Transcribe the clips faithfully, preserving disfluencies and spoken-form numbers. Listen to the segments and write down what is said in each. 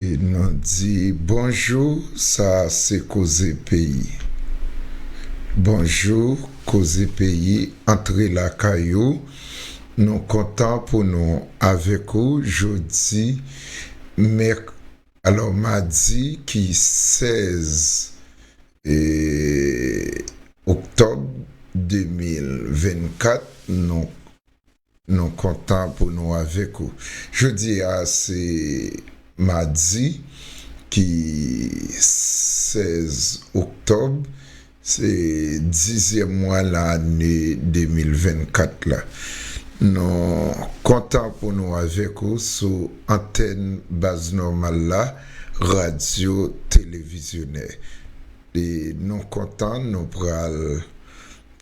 E nou di bonjou, sa se Koze Peyi. Bonjou, Koze Peyi, antre lakay ou. Nou kontan pou nou avèk ou jodi, mèk-, alò, madi ki sèz, e, oktòb de mil vennkat, nou Nou kontan pou nou avèk ou. Jodi a se madi ki sèz oktòb, se dizyèm mwa lane de mil vennkat la. Nou kontan pou nou avèk ou sou antèn baz nòmal la, Radyo Televizyonè. E nou kontan, nou pral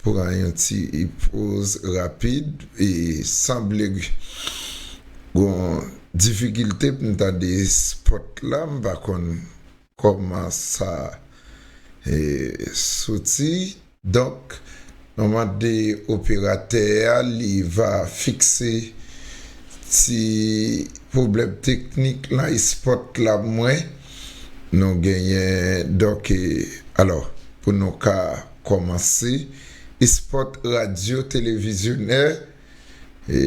pran yon ti poz rapid. E sanble gon difikilte pou m tande spot la, m pa konn kòman sa, e, soti. Donk, nou mande operatè a, li va fikse ti pwoblèm teknik nan spot la pou mwen. Nou genyen, donk, e, alò, pou nou ka kòmanse, spot Radyo Televizyonè, e,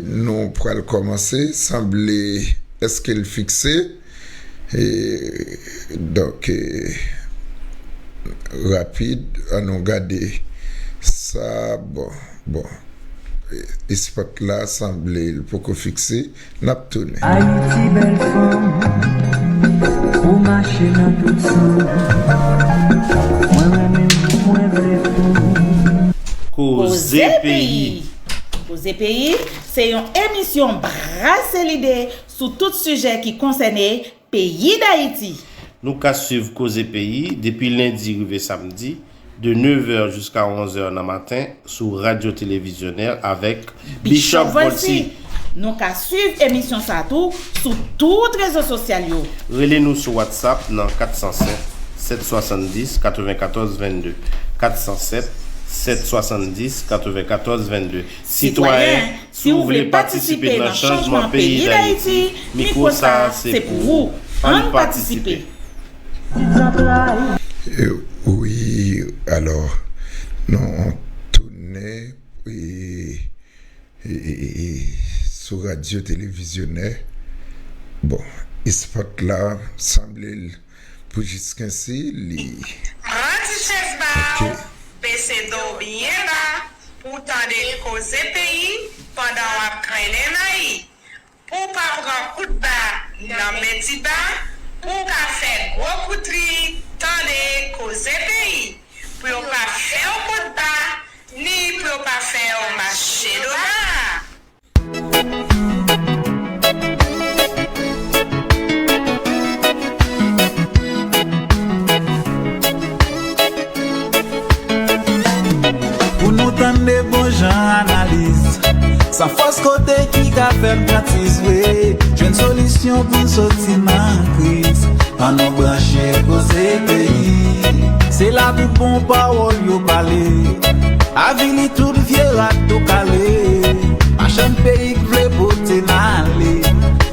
nou pral kòmanse, sanble, èske l fikse? E, donk, e, rapid, ann nou gade sa, bon, bon. Espòt la sanble l poko fikse. N ap tounen. Ayiti bèl fanm, ou mache nan tout san. Mwen renmen w, mwen vle fou. Koze Peyi. Koze Peyi, se yon emisyon brase lide sou tout sijè ki konsène peyi Dayiti. Nou ka swiv Koze Peyi depi lendi rive samdi, de nevè jiska onzè nan maten, sou Radyo Televizyonè avèk Bishop Volcy. Nou ka swiv emisyon sa tou sou tout rezo sosyal yo. Rele nou sou WhatsApp nan kat san sèt, sèt swasanndis, katrevenkatòz vennde. Kat san sèt, sèt swasanndis, katrevenkatòz vennde. Sitwayen, si w vle patisipe nan chanjman peyi Dayiti, mikwo sa a se pou ou. Ann patisipe. E, wi, alò, nou tounen, e, e, e, e, sou Radyo Televizyonè. Bon, espòt la, sanble l pou jiskensi, li. Rann ti chèz ba w, bese do w byen ba, pou w tande Koze Peyi pandan w ap trennen nan li. Pou w pa pran kout ba nan men ti ba, pou w ka fè gwo kout ri, tande Koze Peyi. Pou yo pa fè w kout ba, ni pou yo pa fè w mache do ba. Pou nou tann de bon jan analiz, san fòs kote ki ka fè n pran ti zwe, jwenn solisyon pou n soti nan kriz. Ann nou branche Koze Peyi. Se la tout bon pawòl yo pale. Avili tout vye rat tou kale. Machann peyi k vle pote n ale.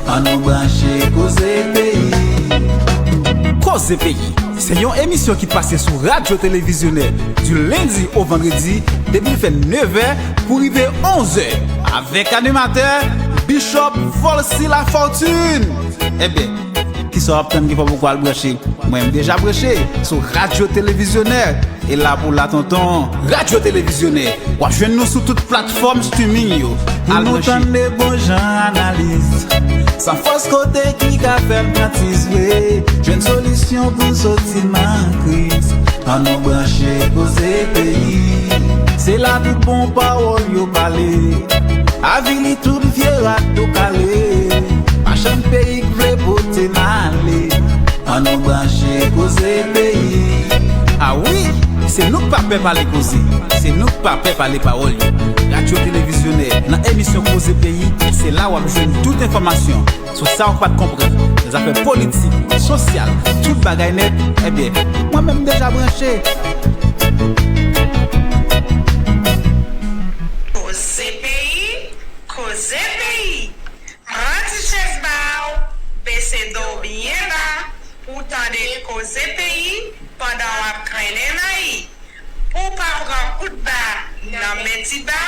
Ann nou branche Koze Peyi. Koze Peyi, se yon emisyon ki pase sou Radyo Televizyonè di lendi o vandredi depi l fè nevè pou rive onzè avèk animatè Bishop Volcy Lafortune. Ebyen, kisa w ap tann ki fè w poko al branche? Mwen, m deja branche sou Radyo Televizyonè. E la pou la, tonton. Radyo Televizyonè, w ap jwenn nou sou tout platfòm streaming yo. Al branche. Pou nou tann de bon jan analiz, san fòs kote ki ka fè n pran ti zwe, jwenn solisyon pou n soti nan kriz. Ann nou branche Koze Peyi. Se la tout bon pawòl yo pale. Avili tout vye rat tou kale. Machann peyi k vle pote n ale. Ann nou branche Koze Peyi. A wi, se nou k pa pè pale koze. Se nou k pa pè pale pawòl yo. Radyo Televizyonè, nan emisyon Koze Peyi, se la w ap jwenn tout enfòmasyon sou sa w pa t konprann, nan zafè politik, sosyal, tout bagay nèt. Ebyen, mwen menm m deja branche. Koze Peyi, Koze Peyi. Pran ti chèz ba w, bese do w byen ba pou w tande koze peyi pandan w ap grennen mayi. Pou w pa pran kout ba nan men ti ba,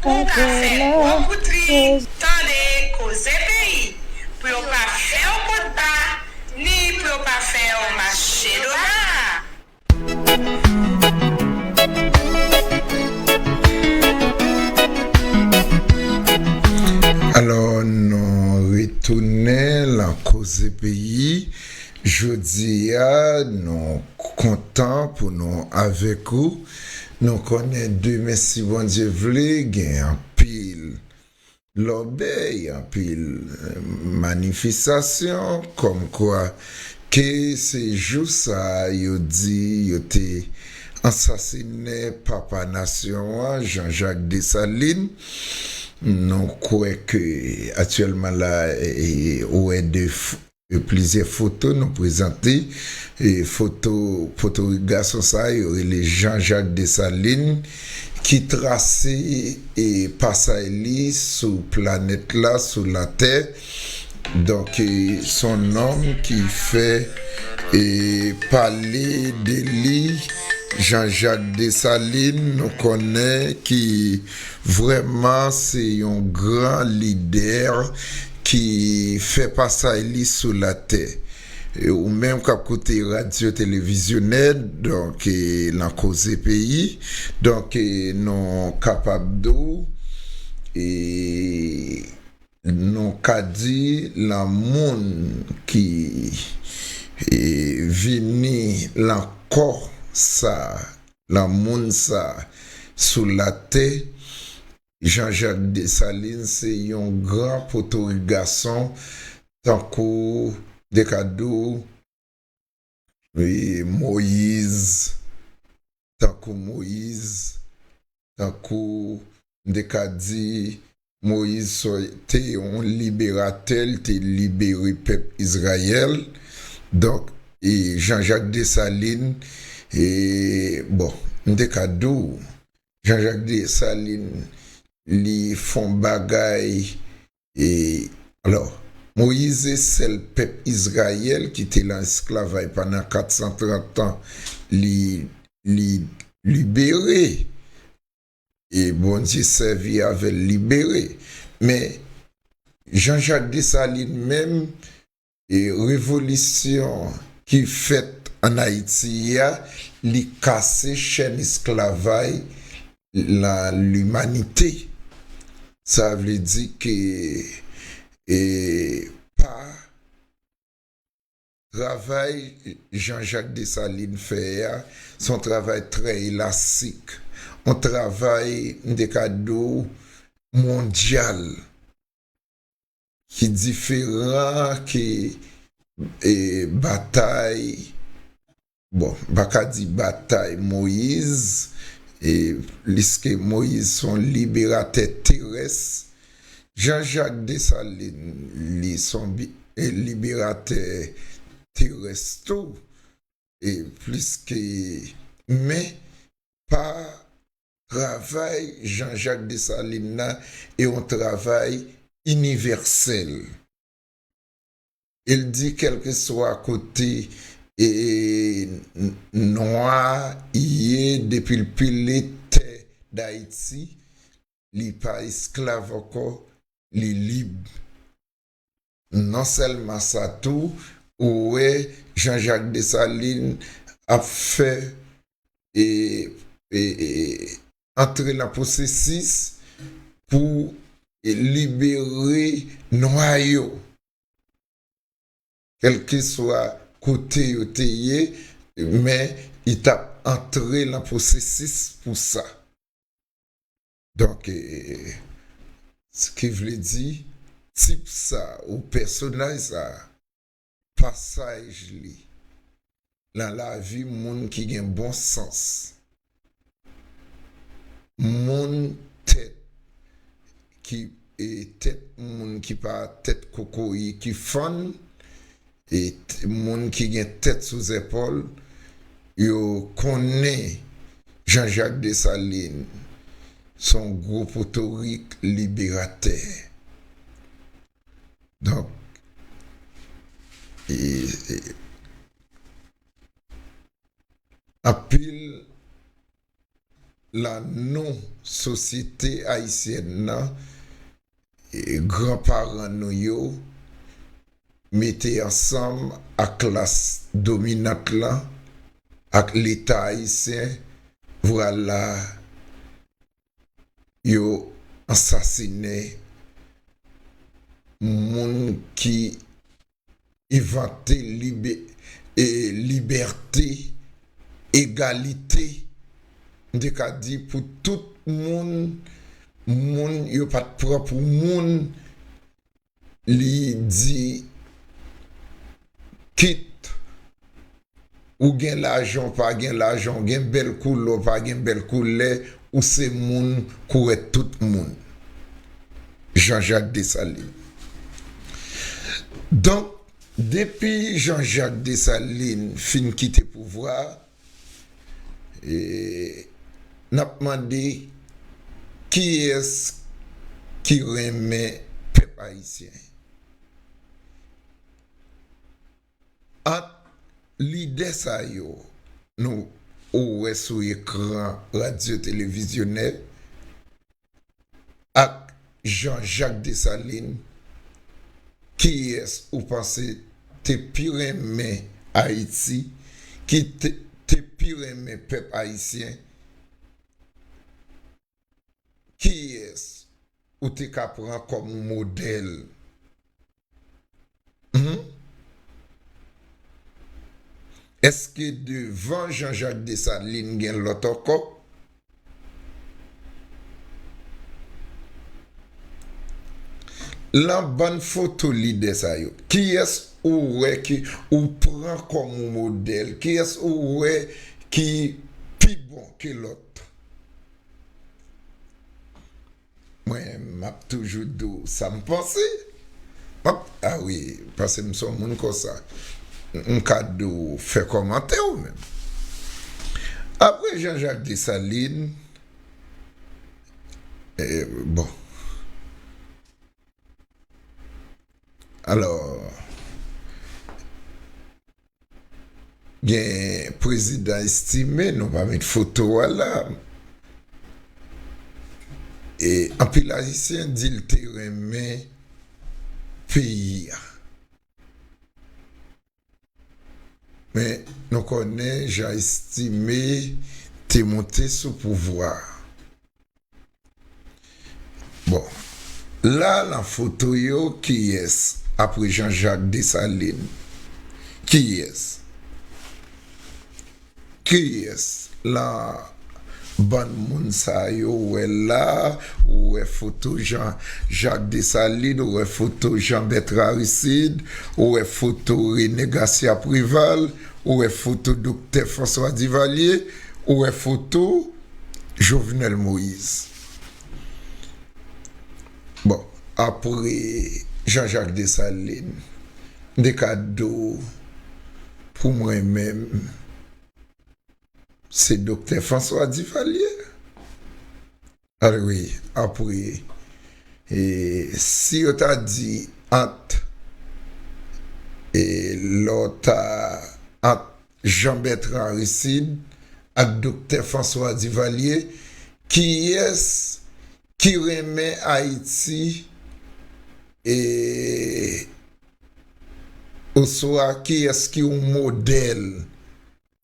pou w pa fè gwo kout li, tande koze peyi. Pou yo pa fè w kout ba, ni pou yo pa fè w mache do ba. Alò, nou retounen lan koze peyi. Jodi a, nou kontan pou nou avèk ou. Nou konnen demen, si Bondye vle, gen anpil lòbèy, anpil, eh, manifestasyon, kòmkwa ke se jou sa a yo di yo te ansasinen papa nasyon an, Jean-Jacques Dessalines. Nou kwè ke aktyèlman la, eh, ou wè de f-, plizyè foto nou prezante, e foto Potorik gason sa yo rele Jean-Jacques Dessalines, ki trase, e, pasay li sou planèt la, sou latè. Donk, e, se yon nonm ki fè, e, pale de li, Jean-Jacques Dessalines, nou konnen ki vrèman se yon gran lidè ki fè pasay li sou latè. E ou menm k ap koute radyo televizyonè, donk, e, lan koze peyi, donk, e, nou kapab di w, e, nou ka di lan moun ki, e, vini lan kò sa, lan moun sa sou latè, Jean-Jacques Dessalines se yon gran potorik gason, tankou m te ka di w, e, Moyiz, tankou Moyiz, tankou m te ka di Moyiz sò-, te yon liberatè, li te libere pèp Izrayèl. Donk, e, Jean-Jacques Dessalines, e, bon, m te ka di w, Jean-Jacques Dessalines, li fè yon bagay, e, alò, Moyiz se sèl pèp Izrayèl ki te lan esklavaj pandan kat san trant an, li, li libere, e Bondye sèvi avè l libere. Men, Jean-Jacques Dessalines menm, e revolisyon ki fèt ann Ayiti a, li kase chèn esklavaj lan limanite. Sa vle di ke, e, pa travay Jean-Jacques Dessalines fè a, se yon travay trè elastik, yon travay, m te ka di w, mondyal, ki diferan ke, e, batay, bon, m pa ka di batay Moyiz, e, pliske Moyiz se yon liberatè terès, Jean-Jacques Dessalines, li se yon bi-, e, liberatè terès tou, e, pliske, men pa travay Jean-Jacques Dessalines nan e yon travay inivèsèl. E l di kèlkeswa kote, e, n-, nwa ye, depi l pile tè Dayiti, li pa esklav ankò, li lib. Non sèlman sa tou, ou wè Jean-Jacques Dessalines ap fè, e, e, e, antre nan pwosesis pou, e, libere nwa yo. Kèlkeswa kote yo te ye, men li t ap antre nan pwosesis pou sa. Donk, e, sa ki vle di, tip sa, ou pèsonaj sa, pasaj li lan lavi moun ki gen bon sans, moun tèt ki, e, tèt moun ki pa tèt kokoye ki fann, e t-, moun ki gen tèt sou zèpòl, yo konnen Jean-Jacques Dessalines se yon gwo potorik liberatè. Donk, e, e, anpil lan non sosyete ayisyèn nan, e, granparan nou yo mete ansanm ak klas dominant lan, ak Leta ayisyen, vwala, yo ansasinen moun ki envante libe-, e, libète, egalite, m te ka di pou tout moun, moun yo pa t pran pou moun, li di kit ou gen lajan, ou pa gen lajan, ou gen bèl koulè, ou pa gen bèl koulè, ou se moun kouwè tout moun. Jean-Jacques Dessalines. Donk, depi Jean-Jacques Dessalines fin kite pouvwa, e, n ap mande kiyès ki renmen pèp ayisyen. Ant lidè sa yo, nou, ou wè sou ekran radyo televizyonè, ak Jean-Jacques Dessalines, kiyès ou panse te pi renmen Ayiti, ki te, te pi renmen pèp ayisyen? Kiyès ou te ka pran kòm modèl? Hmm? Èske devan Jean-Jacques Dessalines gen lòt ankò? Lan bann foto lidè sa yo, kiyès ou wè ki ou pran kòm ou modèl? Kiyès ou wè ki pi bon ke lòt? Mwen, m ap toujou di w sa m panse. M ap, a wi, paske m se yon moun konsa. M ka di w fè kòmantè ou menm. Apre Jean-Jacques Dessalines, e, bon. Alò, gen prezidan Estimé, nou pa met foto a la. E anpil Ayisyen di l te renmen peyi a. Men nou konnen jan Estimé te monte sou pouvwa a. Bon, la, lan foto yo, kiyès apre Jean-Jacques Dessalines? Kiyès? Kiyès lan bann moun sa yo ou wè la? Ou wè foto Jean-Jacques Dessalines, ou wè foto Jean Bertrand Aristide, ou wè foto René Garcia Préval, ou wè foto Doktè François Duvalier, ou wè foto Jovenel Moïse. Bon, apre Jean-Jacques Dessalines, m te ka di w, pou mwen menm, se Doktè François Duvalier. Alò wi, apre, e, si yo ta di ant, e, lè w ta, ant Jean Bertrand Aristide ak Doktè François Duvalier, kiyès ki renmen Ayiti, e, oswa kiyès ki yon modèl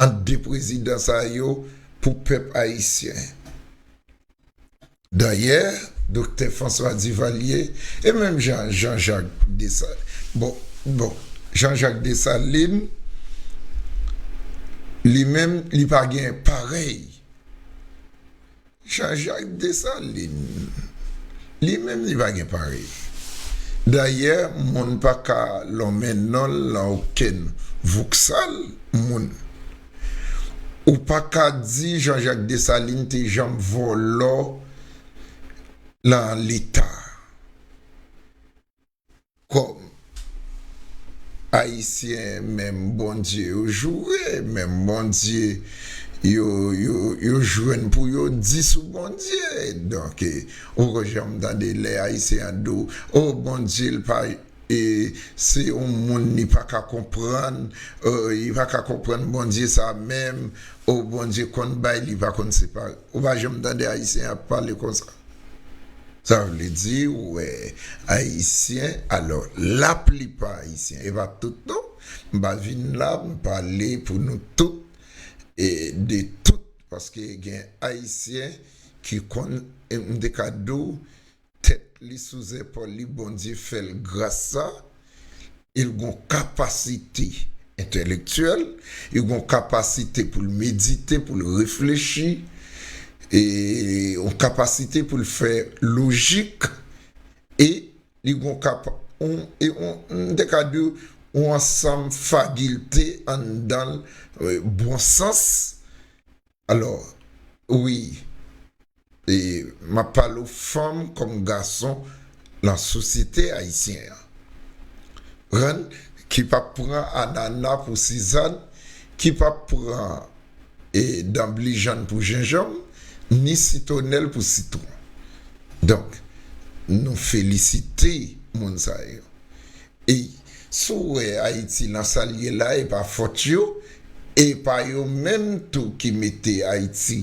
ant de prezidan sa yo pou pèp ayisyen? Dayè, Doktè François Duvalier, e menm jan Jean-Jacques Desa-, bon, bon, Jean-Jacques Dessalines, li menm, li pa gen parèy. Jean-Jacques Dessalines, li menm, li pa gen parèy. Dayè, moun pa ka lonmen non l lan okenn vouksal moun. Ou pa ka di Jean-Jacques Dessalines te janm vòlò lan Leta. Kòm Ayisyen, menm Bondye yo joure, menm Bondye yo, yo, yo jwenn pou yo di sou Bondye. Donk, e, ou poko janm tande lè Ayisyen an di w, o, Bondye l pa e, se yon moun li pa ka konprann, e, li pa ka konprann Bondye sa menm, o Bondye konn bay, li pa konn separe. Ou pa janm tande Ayisyen ap pale konsa. Sa vle di, ou wè, Ayisyen, alò, laplipa Ayisyen, e pa tout non, m pa vin la, m pale pou nou tout, e de tout, paske gen Ayisyen ki konn, e m te ka di w, tèt li sou zèpòl li, Bondye fè l gras sa, e l gon kapasite entèlektyèl, li gon kapasite pou l medite, pou l reflechi, e yon kapasite pou l fè lojik, e li gon kapa, on, e on, m te ka di w, on ansanm fakilte anndan l, e, bon sans. Alò, wi, e, m ap pale w fanm kòm gason nan sosyete ayisyen an. Rann ki p ap pran anana pou sizàn, ki p ap pran, e, danblijann pou jenjanm, ni sitwonèl pou sitwon. Donk, nou felisite moun sa yo. E si w wè Ayiti lan sa l ye la, e pa fòt yo, e pa yo menm tou ki mete Ayiti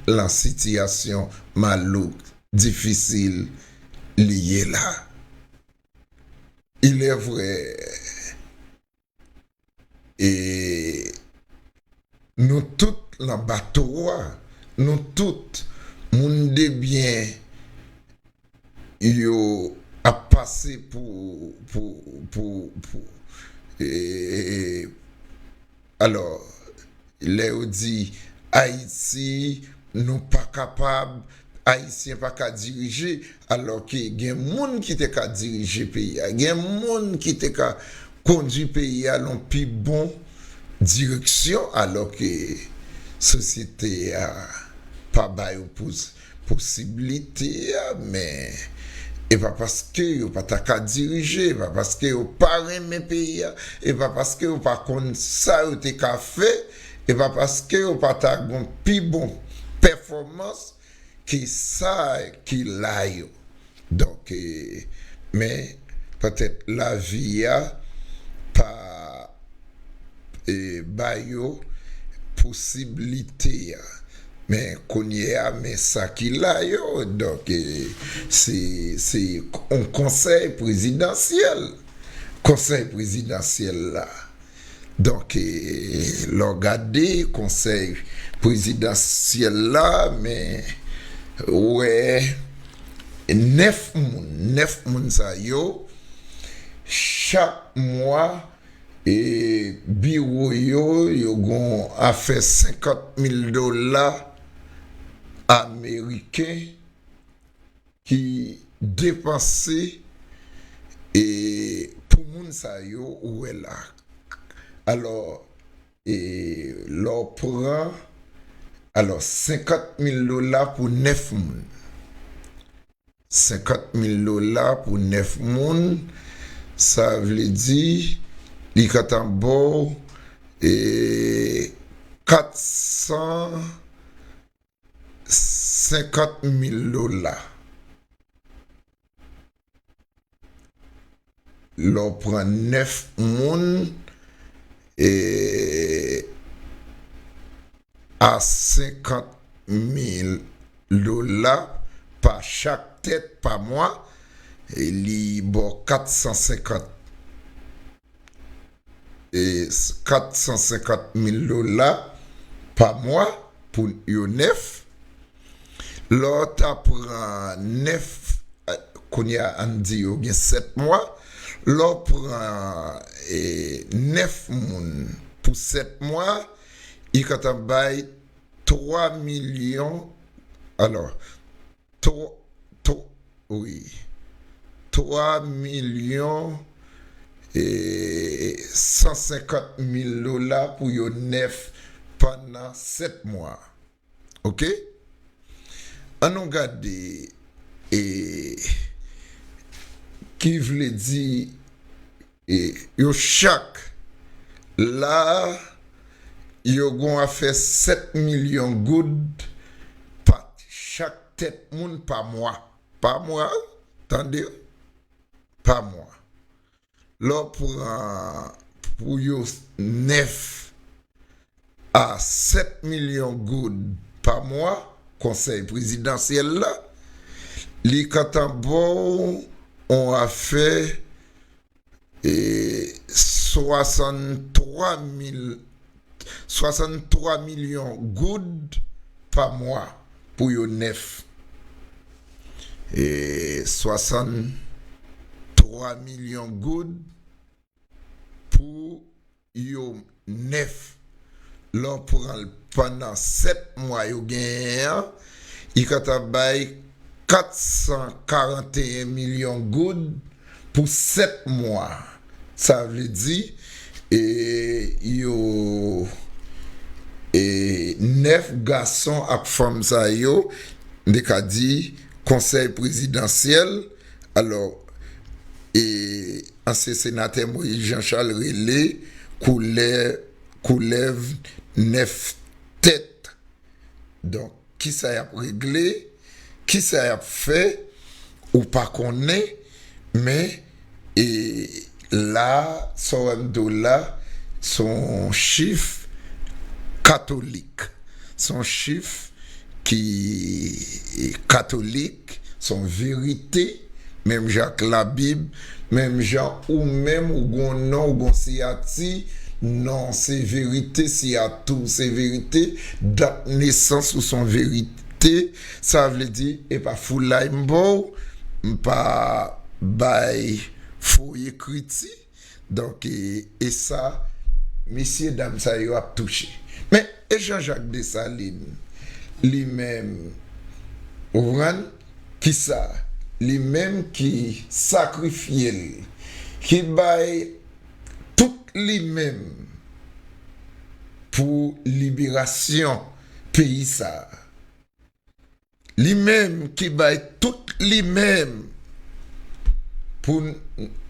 lan sitiyasyon malouk, difisil li ye la. Il est vrai, e nou tout lan bato a, nou tout, moun de byen, yo ap pase pou, pou, pou, pou, e, alò, lè yo di Ayiti, nou pa kapab, Ayisyen pa ka dirije, alò ke gen moun ki te ka dirije peyi a, gen moun ki te ka kondui peyi a lan pi bon direksyon, alò ke sosyete a pa ba yo pous posiblite a, men e pa paske yo pa ta ka dirije, e pa paske yo pa renmen peyi a, e pa paske yo pa konn sa yo te ka fè, e pa paske yo pa ta gon pi bon pèfòmans ke sa ki la yo. Donk, e, men, petèt lavi a pa, e, ba yo posiblite a. Men kounye a, men sa ki la yo. Donk, e, se, se yon konsèy prezidansyèl. Konsèy prezidansyèl la. Donk, e, lè w gade konsèy prezidansyèl la, men, ou wè, nèf moun, nèf moun sa yo, chak mwa, e, biwo yo, yo gon afè senkant mil dola ameriken ki depanse, e, pou moun sa yo ou wè la. Alò, e, lè w pran, alò, senkant mil dola pou nèf moun. Senkant mil dola pou nèf moun, sa vle di, li ka ta ba w, e, kat san senkant mil dola. Lè w pran nèf moun, e, a senkant mil dola pa chak tèt pa mwa, e li ba w kat san senkant, e, kat san senkant mil dola pa mwa pou yo nèf. Lè w ta pran nèf, e, kounye a, ann di yo gen sèt mwa. Lè w pran, e, nèf moun pou sèt mwa, li ka ta bay twa milyon, alò, twa, twa, wi, twa milyon, e, san senkant mil dola pou yo nèf pandan sèt mwa. Oke? Ann nou gade, e, ki vle di, e, yo chak la, yo gon afè sèt milyon goud pa chak tèt moun pa mwa. Pa mwa, tande? Pa mwa. lè w pran pou yo nèf a sèt milyon goud pa mwa, konsèy prezidansyèl la, li kantan ba w on afè, e, swasanntwa mil, swasanntwa milyon goud pa mwa pou yo nèf. E, swasanntwa milyon goud pou yo nèf. Lè w pran l pandan sèt mwa yo genyen an, li ka ta bay kat san karanteyen milyon goud pou sèt mwa. Sa vle di, e, yo, e, nèf gason ak fanm sa yo, m te ka di, konsèy prezidansyèl, alò, e, ansyen senatè Moïse Jean Charles rele koulè, koulèv nèf tèt. Donk, kisa y ap regle, kisa y ap fè, ou pa konnen, men, e, la, sa w wè m di w la, se yon chif katolik. Se yon chif ki katolik, se yon verite, menm jan ak Labib, menm jan ou menm ou gon non, ou gon siyati, non se verite, siyati w se verite, dat nesans ou se yon verite, sa vle di, e pa foulay m ba w, m pa bay fo ekriti, Donk, e, e sa, mesye dam sa yo ap touche. Men, e Jean Jacques Dessalines, li menm, ou konprann, ki sa, li menm ki sakrifye l, ki bay tout li menm pou liberasyon peyi sa a. Li menm ki bay tout li menm pou n-,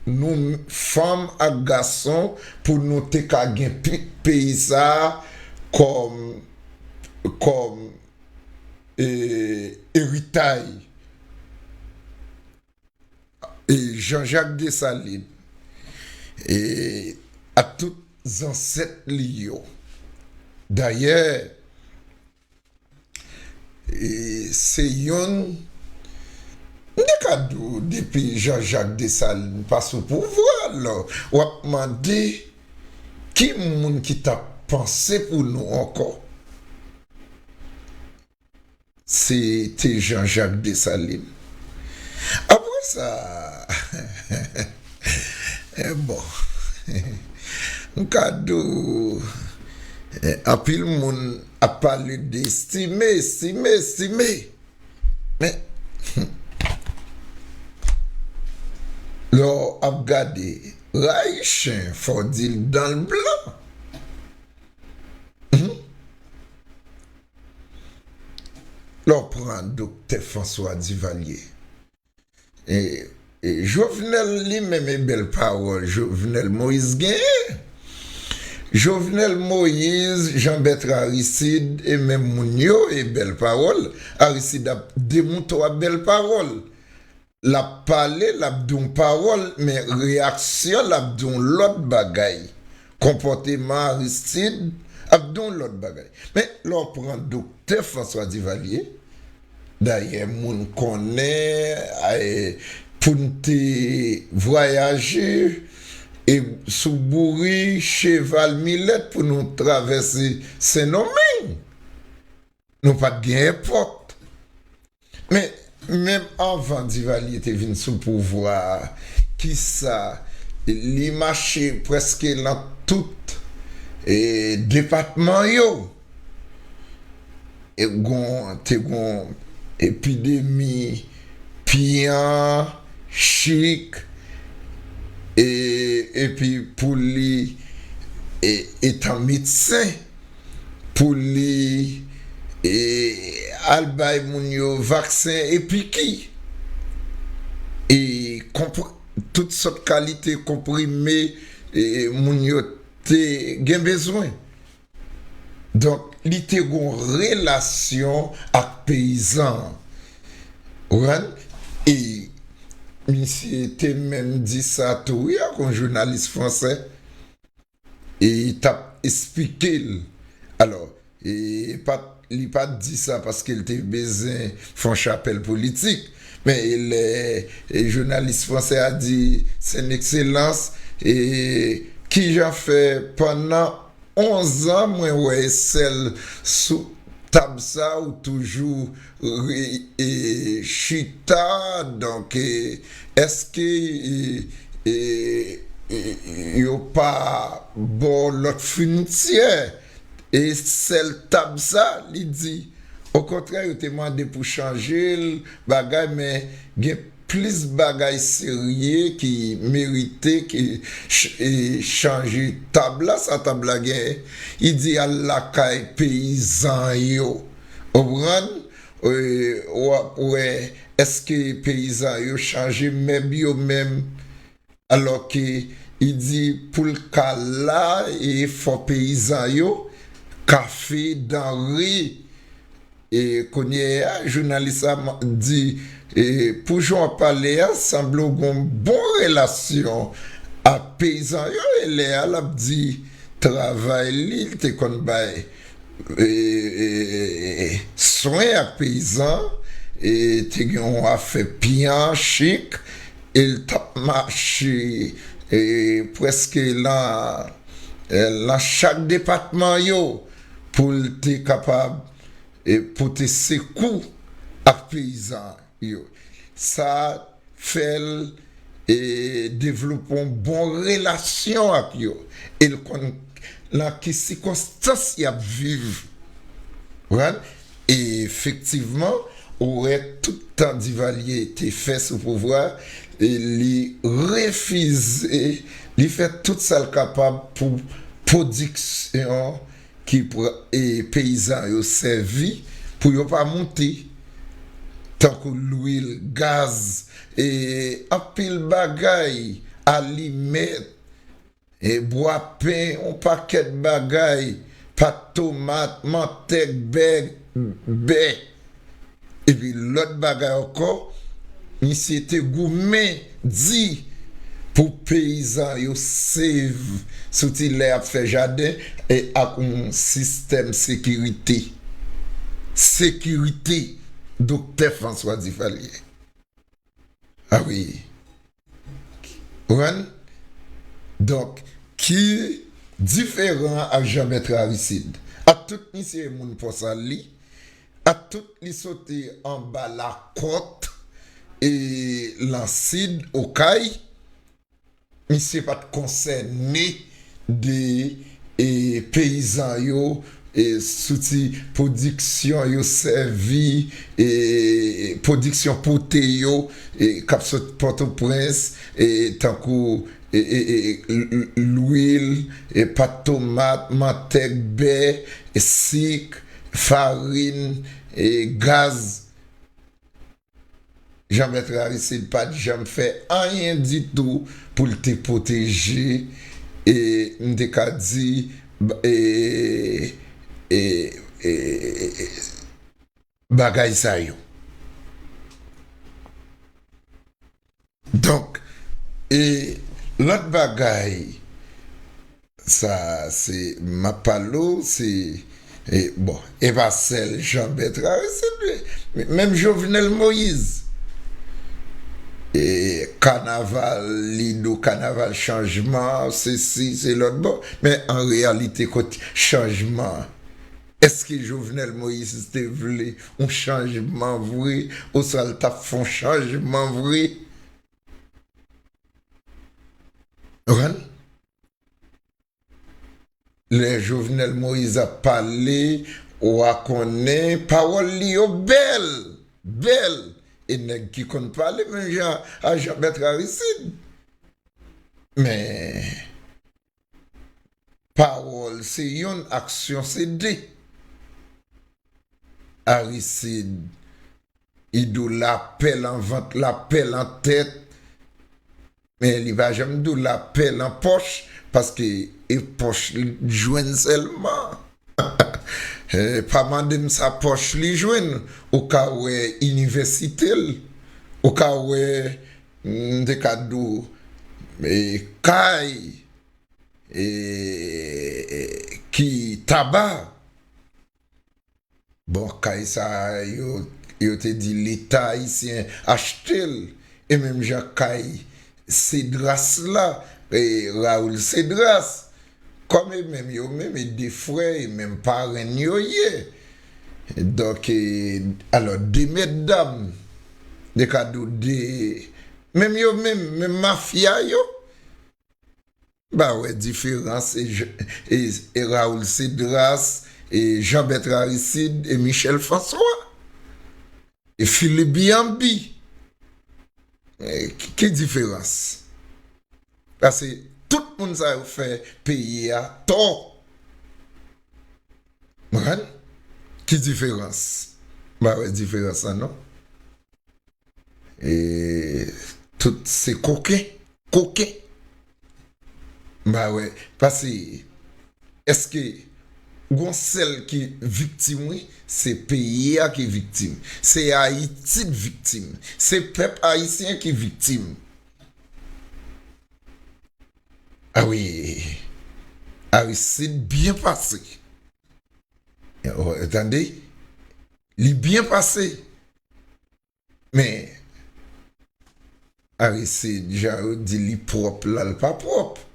nou fanm ak gason, pou nou te ka gen pi-, peyi sa a kòm, kòm, e, eritay. E Jean Jacques Dessalines, e ak tout zansèt li yo. Dayè, e, se youn, m te ka di w, depi Jean Jacques Dessalines pa sou pouvwa, alò, w ap mande ki moun ki t ap panse pou nou ankò. Se te Jean Jacques Dessalines. Apre sa, e bon, m ka di w, e, anpil moun ap pale de estime, estime, estime. Men, lè w ap gade, rayi chen, fò w di l dan l blan. Hmm? Lè w pran Doktè François Duvalier, e, e Jovenel li menm, e bèl pawòl Jovenel Moïse genyen. Jovenel Moïse, Jean Bertrand Aristide, e menm moun yo, e bèl pawòl. Aristide ap demoutre w ap bèl pawòl. L ap pale, l ap di yon pawòl, men reyaksyon l ap di yon lòt bagay. Konpòteman Aristide ap di yon lòt bagay. Men lè w pran Doktè François Duvalier, dayè, moun konnen, e, pou n te vwayaje, e sou bouri, cheval, milèt pou nou travèse Sendomeng. Nou pa t gen èpòt. Men, menm anvan Duvalier te vin sou pouvwa a, kisa, li mache prèske nan tout, e, depatman yo. E gon, te gon epidemi pyan, chik, e, epi pou li, e, etan medsen, pou li, e, al bay moun yo vaksen e piki, e konp-, tout sòt kalite konprime, e, moun yo te gen bezwen. Donk, li te gon relasyon ak peyizan an. Ou konprann? E misye te menm di sa tou, wi, ak yon jounalis fransè. E t ap esplike l. Alò, e pa t, li pa t di sa paske l te bezwen fè yon chapèl politik. Men lè, e, jounalis fransè a di, Son Excellence, e, kijan fè pandan onz an mwen wè sèl sou tab sa ou toujou re-, e, chita, donk, e, èske, e, e, e, yo pa ba w lòt founitè? E sèl tab sa, li di, okontrè, yo te mande pou chanje l, bagay, men gen plis bagay serye ki merite ki ch-, e, chanje tab la, sa tab la gen, li di al lakay peyizan yo. Ou konprann? E, w ap wè, èske peyizan yo chanje mèb yo menm? Alò ke li di pou l ka la, e fò peyizan yo, kafe, danre, e kounye a, jounalis la di, e, pou jan w ap pale a, sanble w gen yon bon relasyon ak peyizan yo, e lè a l ap di travay li, li te konn bay, e, e, e, swen ak peyizan, e te gen yon afè pyan, chik, e l t ap mache, e, prèske lan, e, lan chak depatman yo, pou l te kapab, e, pote sekou ak peyizan yo. Sa fè l, e, devlope yon bon relasyon ak yo. E l konn nan ki sikonstans y ap viv. Konprann? E efektivman, ou wè tout tan Divalye te fè sou pouvwa, e li refize, li fè tout sa l kapab pou pwodiksyon ki pran, e, peyizan yo sèvi pou yo pa moute, tankou lwil, gaz, e, anpil bagay, alimèt, e, bwa pen, yon pakèt bagay, pat tomat, mantèg, bè, bè. Epi lòt bagay ankò, misye te goumen di pou peyizan yo save soti lè y ap fè jaden e ak yon sistèm sekirite. Sekirite, Doktè François Duvalier. A wi. Konprann? Donk, ki diferan ak Jean Bertrand Aristide. Ak tout misye moun pòs al li, ak tout li soti anba lakòt e lan sid Okay, misye pa t konsène de, e, peyizan yo, e, soti pwodiksyon yo sèvi, e, pwodiksyon pote yo, e, k ap sot Pòtoprens, e, tankou, e, e, e, l-, l-, lwil, e, pat tomat, mantèg, bè, e, sik, farin, e, gaz. Jean Bertrand Aristide pa t janm fè anyen ditou pou l te pwoteje, e, m te ka di, e, e, e, e, bagay sa yo. Donk, e, lòt bagay, sa, se, m ap pale w, se, e, bon, e pa sèl Jean Bertrand Aristide, men, menm Jovenel Moïse. E, kanaval, li di w kanaval chanjman, sesi, se lòt bò. Men an reyalite, kote chanjman? Èske Jovenel Moïse te vle yon chanjman vre, oswa l t ap fè yon chanjman vre? Konprann? Lè Jovenel Moïse ap pale, w a konnen pawòl li yo bèl, bèl. E nèg ki konn pale menm jan a Jean Bertrand Aristide. Men, pawòl se yonn, aksyon se de. Aristide, li di w lapè lan vant, lapè lan tèt, men li pa janm di w lapè lan pòch, paske e pòch li jwenn sèlman. Eh, pa mande m sa pòch li jwenn, ou ka wè inivèsite l, ou ka wè m te ka di w, e, kay, e, ki taba. Bon, kay sa a, yo, yo te di Leta ayisyen achte l, e menm jan kay Cédras la, e, Raoul Cédras, kòm e menm yo menm, e de frè, e menm parenn yo ye. Donk, e, alò, de mètdam, de kado de, menm yo menm, menm mafya yo, ba wè diferans e, Je- e, e Raoul Cédras, e Jean Bertrand Aristide, e Michel François, e Philippe Biambi. E, ki, ki diferans? Paske tout moun sa yo fè peyi a tò. Konprann? Ki diferans? Ba wè diferans lan non. E tout se koken, koken. Ba wè, paske èske gon sèl ki viktim, wi, se peyi a ki viktim. Se Ayiti k viktim. Se pèp ayisyen ki viktim. A wi, Aristide byen pase. O, tande, li byen pase. Men, Aristide, jan yo di li pwòp la, l pa pwòp.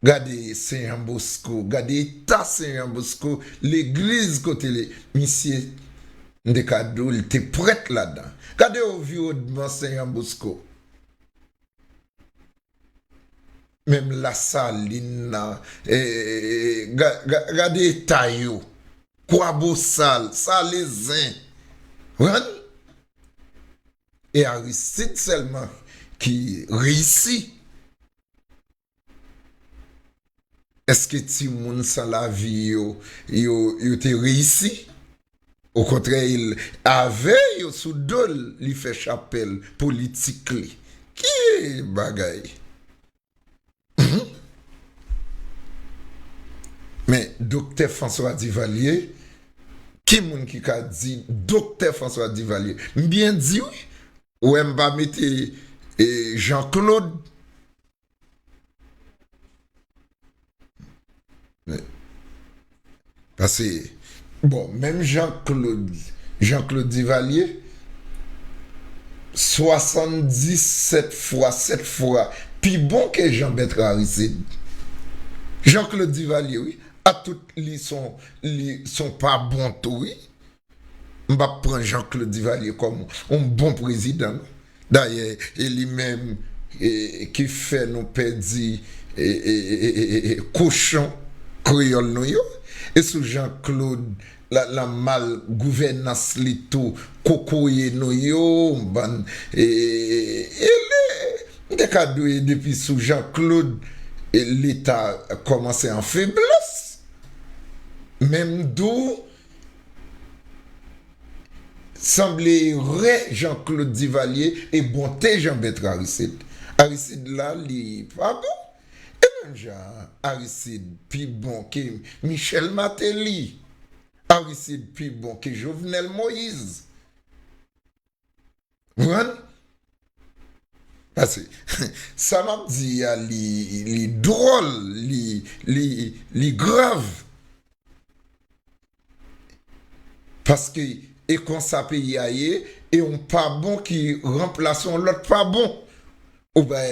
Gade Sen Jan Bosko, gade eta Sen Jan Bosko, legliz kote li, misye, m te ka di w, li te prèt ladan. Gade anviwònman Sen Jan Bosko. Menm Lasalin nan, e, ga- ga- gade eta yo. Kwabosal, Salezen. Konprann? E Aristide sèlman ki reyisi. Èske timoun san lavi yo, yo, yo te reyisi? Okontrè, l- avè yo sou do l, li fè chapèl politik li. Ki bagay! Men, Doktè François Duvalier, ki moun ki ka di Doktè François Duvalier? M byen di wi. Ou wè m pa mete, e, Jean Claude. Paske, bon, menm Jean Claude, Jean Claude Duvalier, swasanndisèt fwa, sèt fwa pi bon ke Jean Bertrand Aristide. Jean Claude Duvalier, wi, a tout li son, li son pa bon tou, wi. M p ap pran Jean Claude Duvalier kòm yon bon prezidan, non. Dayè, e li menm, e, ki fè nou pèdi, e, e, kochon kreyòl nou yo. E sou Jean Claude, la, lan mal gouvènans li tou, kokoye nou yo, bann, e, e, e, e, m te ka di w, e depi sou Jean Claude, e, Leta kòmanse an feblès. Men m di w, sanble erè Jean Claude Duvalier e bonte Jean Bertrand Aristide. Aristide la, li pa bon. E menm jan Aristide pi bon ke Michel Martelly. Aristide pi bon ke Jovenel Moïse. Konprann? Paske, sa m ap di a, li, li dwòl, li, li, li grav. Paske, e konsa peyi a ye, e yon pa bon ki ranplase yon lòt pa bon. Ou wè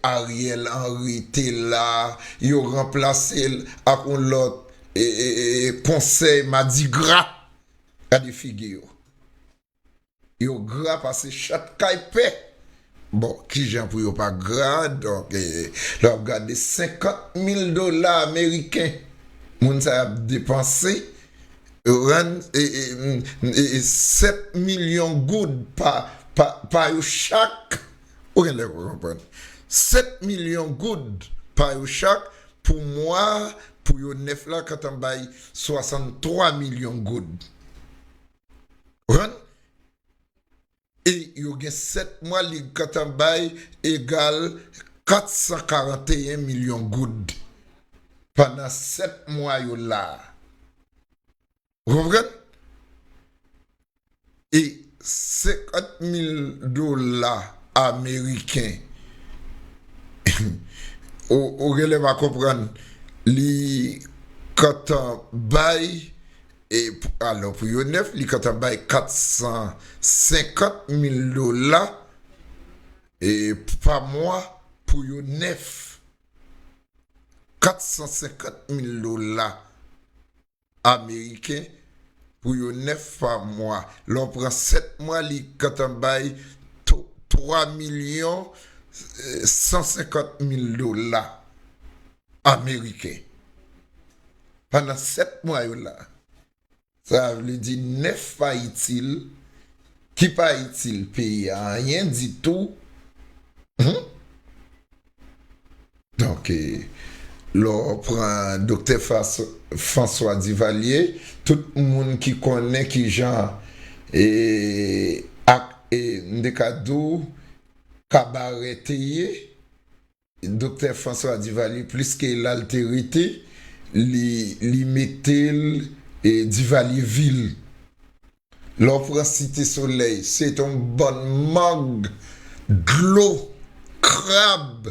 Ariel Henry te la, yo ranplase l ak yon lòt, e, e, e, e, konsèy madigra. Gade figi yo. Yo gra pase chat kay pè. Bon, kijan pou yo pa gra? Donk, e, lè w ap gade senkant mil dola ameriken, moun sa y ap depanse, rann, e, e, e, e, sèt milyon goud pa, pa, pa yo chak. Ou genlè pa konprann. Sèt milyon goud pa yo chak pou mwa, pou yo nèf la, kantan bay swasanntwa milyon goud. Ou konprann? E yo gen sèt mwa, li kantan bay egal katsankaranteyen milyon goud pandan sèt mwa yo la a. Ou konprann? E senkant mil dola ameriken. Ou, ou genlè pa konprann, li kontan bay, e, p-, alò, pou yo nèf, li kontan bay kat san senkant mil dola, e, pa mwa pou yo nèf. Kat san senkant mil dola ameriken pou yo nèf pa mwa. Lè w pran sèt mwa, li gentan bay to-, twa milyon san senkant mil dola ameriken. Pandan sèt mwa yo la. Sa vle di nèf pa itil, ki pa itil peyi a anyen ditou. Hmm? Donk, eh, lè w pran Doktè Fas-, François Duvalier, tout moun ki konnen kijan, eh, ak, eh, m te ka di w, kabarè te ye, Doktè François Duvalier, plis ke la l te rete, li, li mete l, eh, Duvalierville. Lè w pran Site Solèy, se t on bann mang, dlo, krab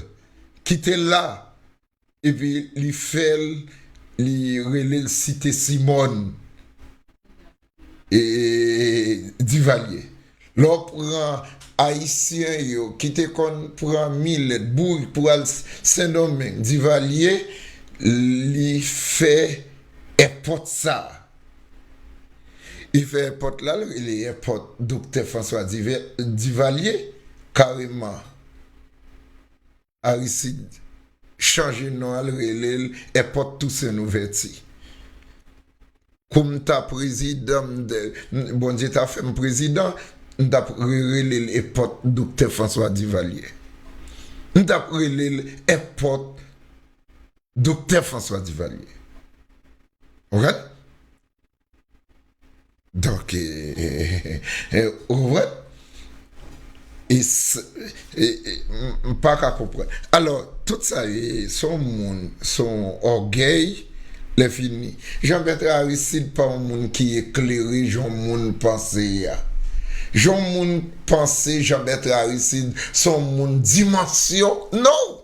ki te la. Epi li fè l, li rele l Site Simòn, eh, Duvalier. Lè w pran Ayisyen yo ki te konn pran milèt, bourik pou al Sendomeng, Duvalier, li fè èpòt sa. Li fè èpòt la, l rele èpòt Doktè François Dive-, Duvalier, kareman. Aristide chanje non an, l rele l èpòt Toussaint Louverture. Kou m ta prezidan, m de-, m, Bondye ta fè m prezidan, m t ap re-, rele l èpòt Doktè François Duvalier. M t ap rele l èpòt Doktè François Duvalier. Ou konprann? Donk, eh, eh, eh, eh, ou konprann? E s-, e, e, m, m pa ka konprann. Alò, tout sa ye, se yon moun, se yon ògèy, lè fini. Jean Bertrand Aristide pa yon moun ki eklere, jan moun panse a. Jan moun panse Jean Bertrand Aristide, se yon moun dimansyon. Non!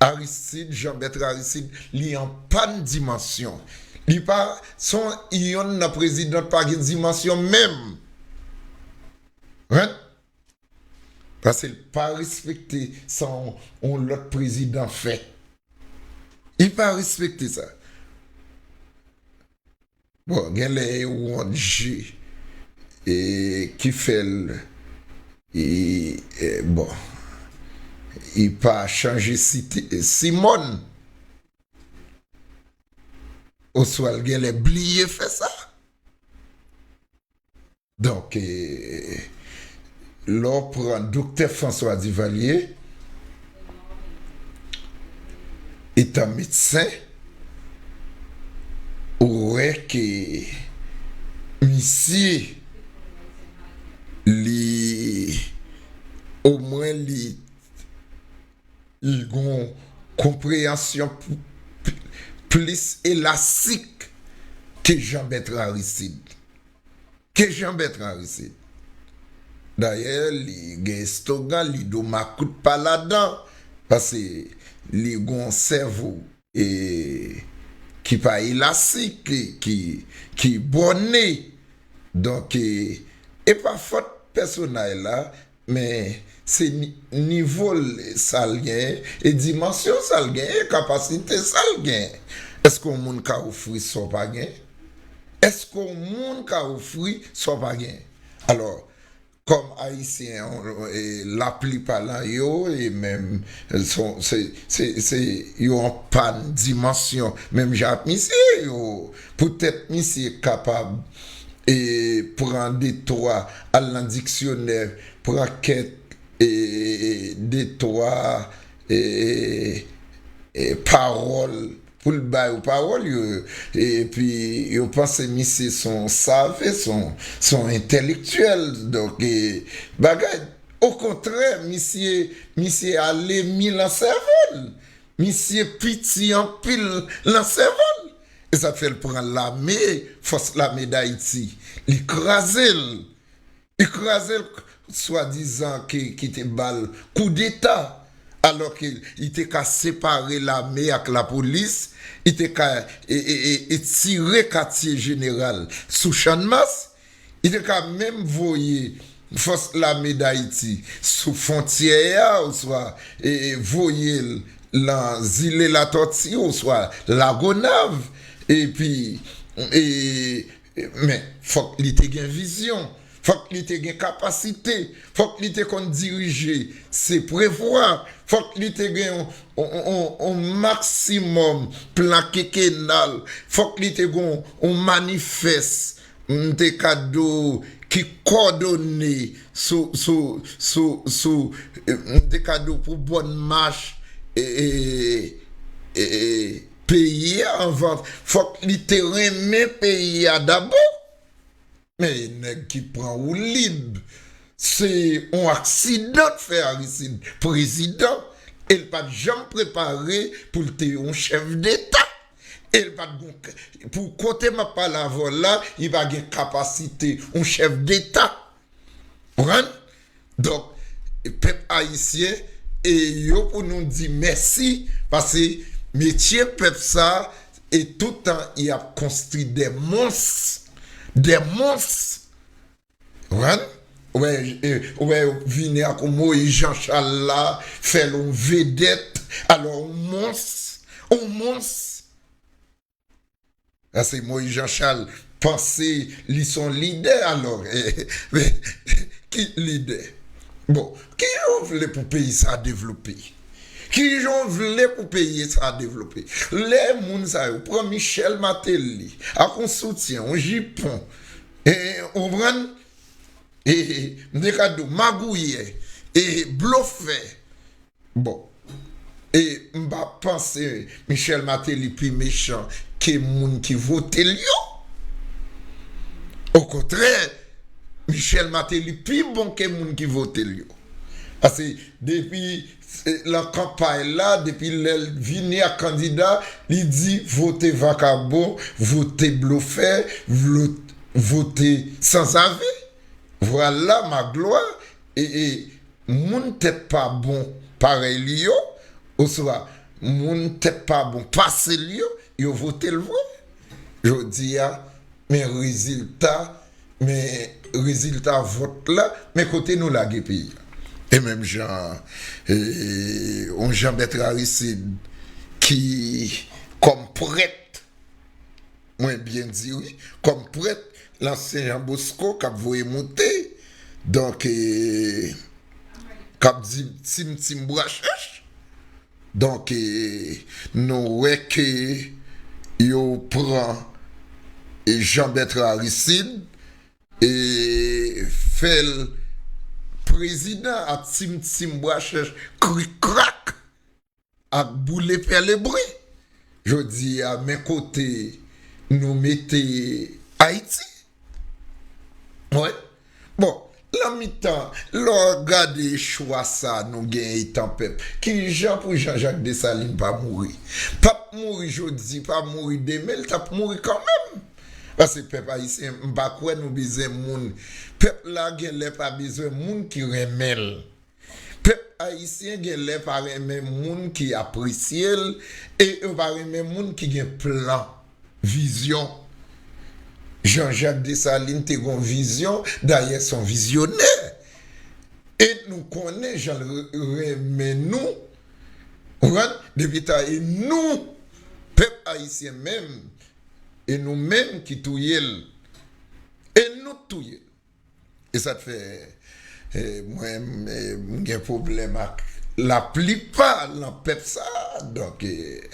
Aristide, Jean Bertrand Aristide, li an pann dimansyon. Li pa, se yon, yonn nan prezidan pa gen dimansyon menm. Right? Paske l pa respekte sa yon, yon lòt prezidan fè. Li pa respekte sa. Bon, genlè e wont je, e, ki fè l, e, e, bon, li pa chanje Site, Simòn. Oswa l genlè bliye fè sa. Donk, eh, lè w pran Doktè François Duvalier, etan medsen, ou wè ke misye, li, omwen li, li gon konpreyansyon p-, p-, plis elastik ke Jean Bertrand Aristide. Ke Jean Bertrand Aristide. Dayè, li gen estogan, li do makout pa ladan, paske li gon sèvo, e, ki pa elastik, ki, ki, ki bòne. Donk, e, e pa fòt pèsonaj la, men se ni-, nivo l, sa l genyen, e dimansyon sa l genyen, e kapasite sa l genyen. Èske yon moun ka ofri sa w pa genyen? Èske yon moun ka ofri sa w pa genyen? Alò, kòm Ayisyen, e, laplipa lan yo, e menm, se, se, se, se yo an pann dimansyon, menm jan ak misye, yo, poutèt misye kapab, e, pran de twa, al nan diksyonè, pran kèk, e, de twa, e, e, pawòl, pou l ba yo pawòl, yo, epi yo panse misye se yon save, se yon, se yon entèlektyèl. Donk, e, bagay, okontrè, misye, misye ale mi lan sèvo l. Misye piti anpil lan sèvo l. E sa fè l pran lame, fòs lame Dayiti. Li kraze l. Li kraze l swadizan ke, ki te ba l koudeta, alò ke li te ka separe lame ak lapolis, li te ka e, e, e, e tire katye jeneral sou Channmas, li te ka menm voye fòs lame Dayiti sou fwontyè a, oswa e, e, voye l nan zile Latòti oswa Lagonav, epi e, men, fòk li te gen vizyon. Fòk li te gen kapasite. Fòk li te konn dirije, se prevwa. Fòk li te gen yon, yon, yon, yon maksimòm plan kekenal. Fòk li te gen yon manifès, m te ka di w, ki kòdone sou, sou, sou, sou, eh, m te ka di w, pou bòn mach, eh, eh, eh, peyi a anvan. Fòk li te renmen peyi a dabò. Men e nèg ki pran woulib, se yon aksidan k fè Aristide prezidan, e l pa t janm prepare pou l te yon chèf deta. E l pa t gon, pou kote m ap pale avè w la, li pa gen kapasite yon chèf deta. Konprann? Donk, pèp ayisyen, e yo pou nou di mèsi, paske metye pèp sa, e toutan y ap konstwi de mons, de mons. Konprann? Ou wè, e, ou wè, yo vini ak Moïse Jean Charles la, fè l yon vedèt, alò, yon mons, yon mons. Paske Moïse Jean Charles panse li se yon lidè, alò, ki lidè? Bon, kijan w vle pou peyi sa devlope? Kijan w vle pou peyi sa devlope? Lè moun sa yo pran Michel Martelly ak yon soutyen, yon jipon, e, ou konprann? E, m te ka di w, magouyè, e, blofè. Bon. E m pa panse Michel Martelly pi mechan ke moun ki vote l yo. Okontrè, Michel Martelly pi bon ke moun ki vote l yo. Paske depi, e, lan kanpay la, depi lè l vini ak kandida, li di vote vakabon, vote blofè, vlo-, vote sanzave. Vwala, Magloire, e, e, moun tèt pa bon parèy li yo, oswa moun tèt pa bon pase li yo, yo vote l vre. Jodi a, men rezilta, men rezilta vòt la, men kote nou lage peyi a. E menm jan, e, yon Jean Bertrand Aristide ki, kòm prèt, mwen byen di wi, kòm prèt, lansyen Jan Bosko k ap voye moute, donk, e, k ap di tim tim bwa chèch. Donk, e, nou wè ke yo pran, e, Jean Bertrand Aristide, e, fè l prezidan a tim tim bwa chèch krik krak ak boule pèlebren. Jodi a, men kote nou mete Ayiti. Wi. Bon, lan mitan, lè w gade chwa sa nou genyen etan pèp, kijan pou Jean Jacques Dessalines pa mouri? P ap mouri jodi, pa mouri demen, l t ap mouri kanmenm. Paske pèp ayisyen, m pa kwè nou bezwen moun. Pèp la genlè pa bezwen moun ki renmen l. Pèp ayisyen genlè pa renmen moun ki apresye l, e yo pa renmen moun ki gen plan, vizyon. Jean Jacques Dessalines te gon vizyon, dayè se yon vizyonè. E nou konnen jan l re-, renmen nou, konprann? Depi tan e nou, pèp ayisyen menm, e nou menm ki touye l. E nou t touye l. E sa t fè, e, mwen, e, m gen pwoblèm ak laplipa lan pèp sa a. Donk, e,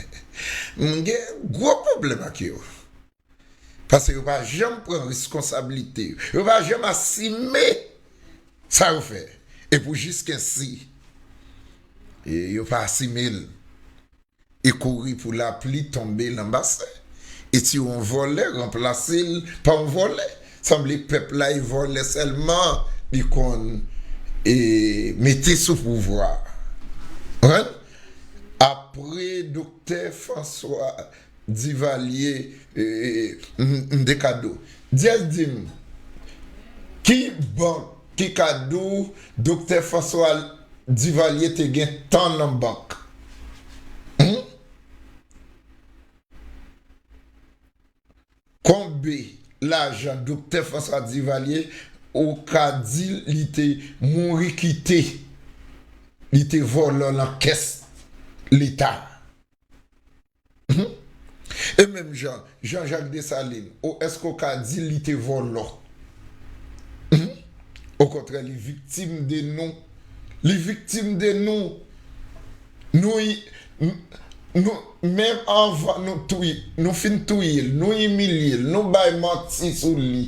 m gen gwo pwoblèm ak yo. Paske yo pa janm pran reskonsablite yo. Yo pa janm asime sa yo fè. E pou jiskensi, e, yo pa asime l. E kouri pou lapli tonbe lan basen. E si yon vòlè ranplase l pa yon vòlè. Sanble pèp la e vòlè sèlman li konn, e, mete sou pouvwa. Konprann? Apre Doktè François Duvalier, e, e, m, m de kado. Dyèz di m, ki bank ki ka di w Doktè François Duvalier te gen tan nan bank? Hmm? Konbe lajan Doktè François Duvalier ou ka di li te mouri kite, li te vòlò nan kès Leta? Hmm? E menm jan, Jean-Jacques Dessalines, ou èske w ka di li te vòlò? Hmm? Okontrè, li viktim de nou. Li viktim de nou. Nou, i- n- nou, menm anvan nou touye, nou fin touye l, nou imilye l, nou bay manti sou li.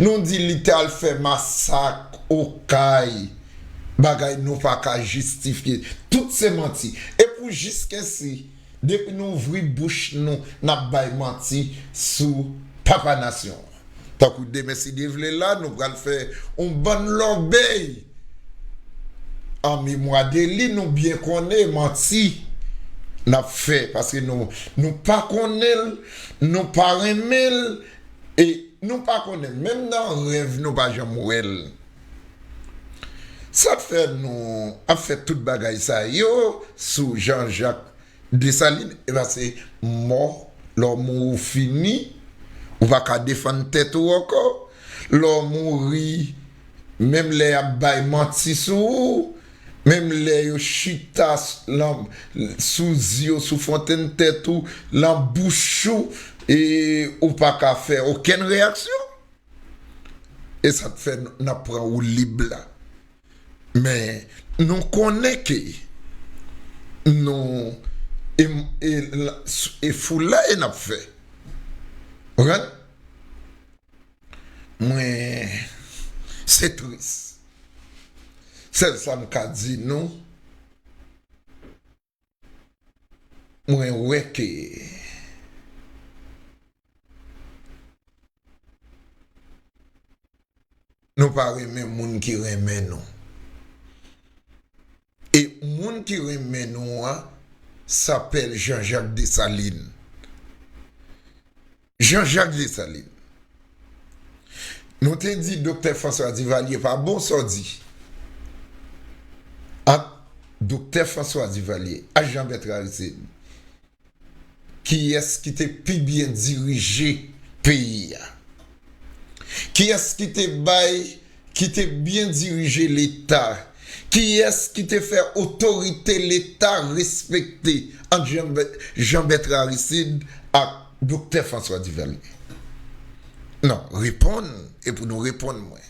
Nou di li t al fè masak Okay. Bagay nou pa ka jistifye. Tout se manti. E pou jiskensi, depi nou ouvri bouch nou, n ap bay manti sou Papa Nasyon an. Tankou demen, si Dye vle, la, nou pral fè yon bann lòbèy an memwa de li, nou byen konnen manti n ap fè, paske nou, nou pa konnen l, nou pa renmen l, e nou pa konnen l. Menm nan rèv, nou pa janm wè l. Sa k fè nou ap fè tout bagay sa yo sou Jean-Jacques Dessalines, e ba se mò, lè w mouri ou fini, ou pa ka defann tèt ou ankò. Lè w mouri, menm lè y ap bay manti sou ou, menm lè yo chita s- lan, sou zye w, sou fontenn tèt ou, lan bouch ou, e ou pa ka fè okenn reyaksyon. E sa k fè n- n ap pran woulib la. Men nou konnen ke nou e, e, e foulay n ap fè. Ou konprann? Mwen, se tris. Sèl sa m ka di nou, mwen wè ke nou pa renmen moun ki renmen nou. E moun ki renmen nou an, sapèl Jean-Jacques Dessalines. Jean-Jacques Dessalines. Nou te di Doktè François Duvalier pa bon, sa w di? Ant Doktè François Duvalier ak Jean Bertrand Aristide, kiyès ki te pi byen dirije peyi a? Kiyès ki te bay, ki te byen dirije Leta? Kiyès ki te fè otorite Leta respekte ant Jean, Jean Bertrand Aristide ak Doktè François Duvalier? Non, reponn, e pou nou reponn mwen.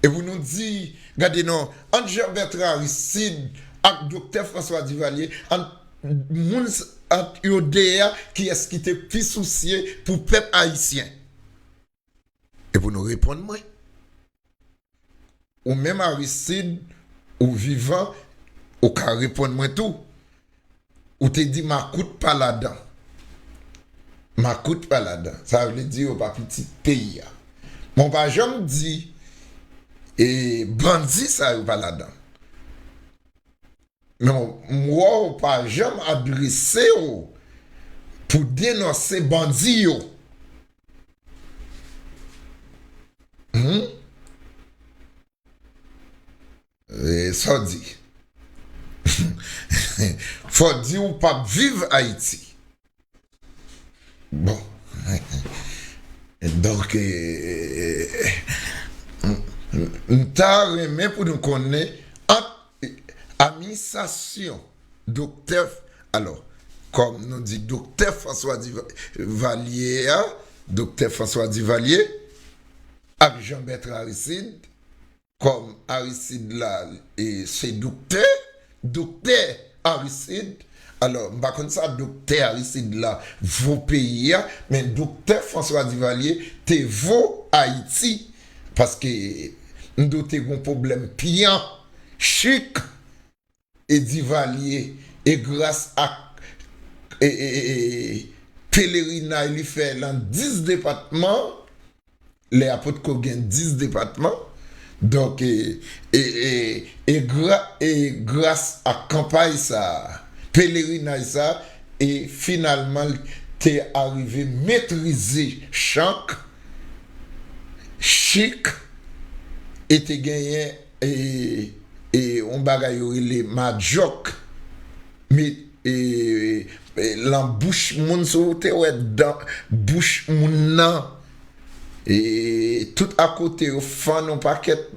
E pou nou di, gade non, ant Jean Bertrand Aristide ak Doktè François Duvalier, ant moun s- ant yo de a, kiyès ki te pi sousye pou pèp ayisyen? E pou nou reponn mwen. Ou menm Aristide, ou vivan, ou ka reponn mwen tou. Ou te di makout pa ladan. Makout pa ladan. Sa vle di yo pa pitit peyi a. Men w pa janm di e bandi sa yo pa ladan. Men w, m wè w pa janm adrese w pou denonse bandi yo. Hmm? E, sa w di? Fò w di w p ap viv Ayiti. Bon. Donk, e, m, m, m ta renmen pou nou konnen ant administrasyon Doktè, alò, kòm nou di Doktè François Diva- Duvalier a, Doktè François Duvalier ak Jean Bertrand Aristide, kòm Aristide la, e, se doktè, Doktè Aristide. Alò, m pa konn sa Doktè Aristide la vo peyi a, men Doktè François Duvalier te vo Ayiti, paske m di w te gon pwoblèm pyan, chik, e Duvalier, e gras ak, e, e, e, e, pelerinaj li fè lan dis depatman, lè a potko gen dis depatman. Donk, e, e, e, e gra- e gras ak kanpay sa a, pelerinaj sa a, e finalman, l te arive metrize chank, chik, e te genyen e, e, yon bagay yo rele madjòk. Men, e, e, lan bouch moun, si w te wè dan bouch moun nan, e, tout akote yo fann yon pakèt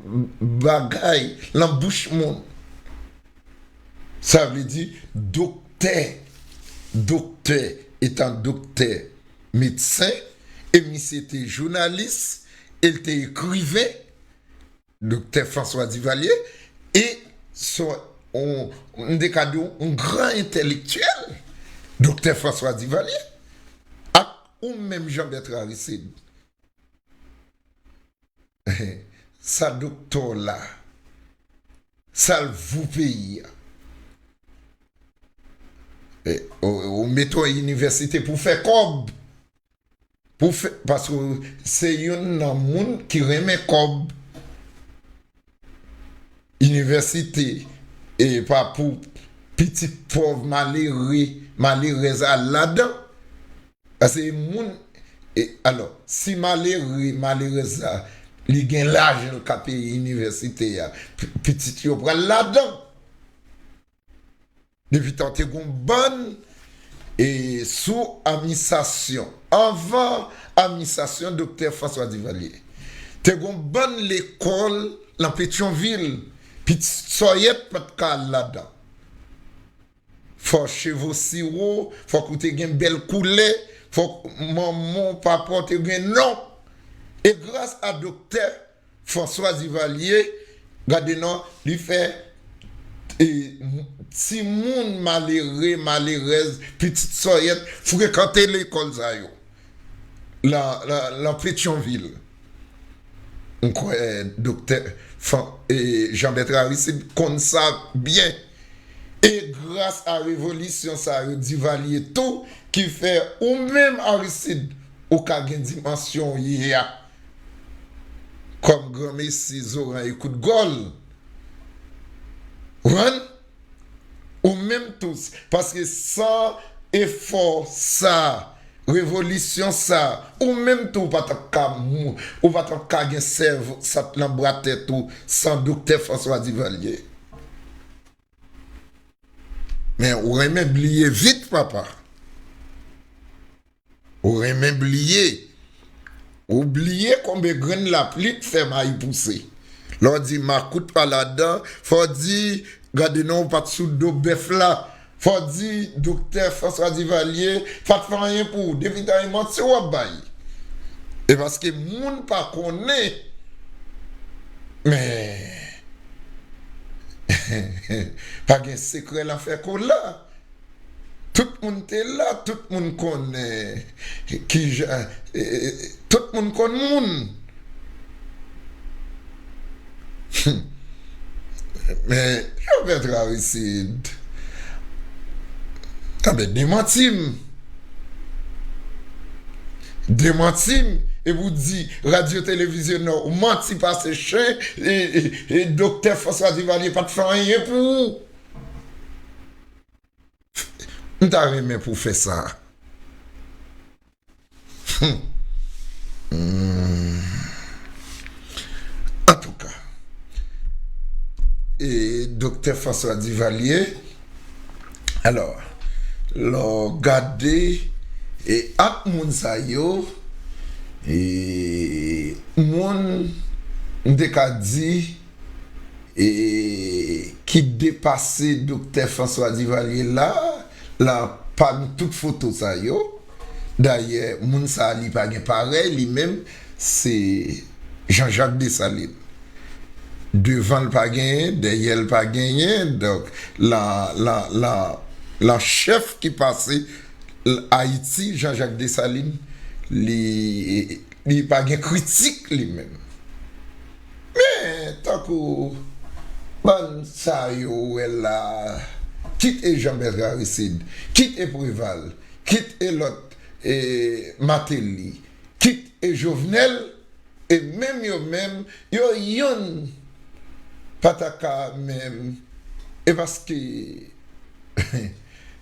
bagay lan bouch moun. Sa vle di, doktè, doktè, etan doktè, medsen, e misye te jounalis, e l te ekriven, Doktè François Duvalier, e se yon, m te ka di w, yon gran entèlektyèl, Doktè François Duvalier, ak ou menm Jean Bertrand Aristide. Sa doktè w la, sa l vou peyi a. E, ou, ou mete w inivèsite pou fè kòb. Pou fè, paske se youn nan moun ki renmen kòb. Inivèsite, e pa pou pitit pòv, malere, malerèz al ladan. Paske moun, e, alò, si malere, malerèz la, li gen lajan, l ka peye inivèsite a, pi-, pitit yo pral ladan. Depi tan te gon bann, e, sou administrasyon, anvan administrasyon Doktè François Duvalier, te gon bann lekòl lan Petyonvil, pitit sòyèt pa t ka al ladan. Fò cheve w siwo, fòk ou te gen bèl koulè, fòk manman w, papa w te gen non. E gras a Doktè François Duvalier, gade non, li fè, e, timoun malere, malerèz, pitit sòyèt, frekante lekòl sa yo. Lan, lan, lan Petyonvil. M kwè Doktè Fan-, e, Jean Bertrand Aristide konn sa byen. E gras a revolisyon sa yo, Duvalier tou, ki fè ou menm Aristide, ou ka gen dimansyon w ye a. Kòm granmesi Zoran e Koutgòl. Ou konprann? Ou menm tou, paske san efò sa, revolisyon sa, ou menm tou, ou pa t ap ka mou-, ou pa t ap ka gen sèvo, sa t lan bra tèt ou, san Doktè François Duvalier. Men ou renmen bliye vit, papa. Ou renmen bliye. Ou bliye konbyen grenn lapli k fè mayi pouse. Lè w di makout pa ladan, fò w di, gade non, ou pa t sou do bèf la. Fò w di, Doktè François Duvalier pa t fè anyen pou ou. Depi tan e manti w ap bay. E paske moun pa konnen. Men, pa gen sekrè lan fè kola. Tout moun te la, tout moun konnen kijan, e, e, tout moun konn moun. Men, Jean Bertrand Aristide, anben, demanti m. Demanti m, epi w di Radyo Televizyon Nò, ou manti pase chen, e, e, e Doktè François Duvalier pa t fè anyen pou ou. M ta renmen pou w fè sa. Hmm. Antouka, e Doktè François Duvalier, alò, lè w gade, e ak moun sa yo, e moun, m te ka di, e ki depase Doktè François Duvalier la, la pami tout foto sa yo. Dayè, moun sa a, li pa gen parèy, li menm, se Jean-Jacques Dessalines. Devan l pa genyen, dèyè l pa genyen, donk, lan, lan, lan, lan chèf ki pase Ayiti, Jean-Jacques Dessalines, li, li pa gen kritik li menm. Men, tankou bann sa yo ou wè la, kit e Jean Bertrand Aristide, kit e Préval, kit e lòt, e Martelly, kit e Jovenel, e menm yo menm, yo youn pa ta ka menm, e paske,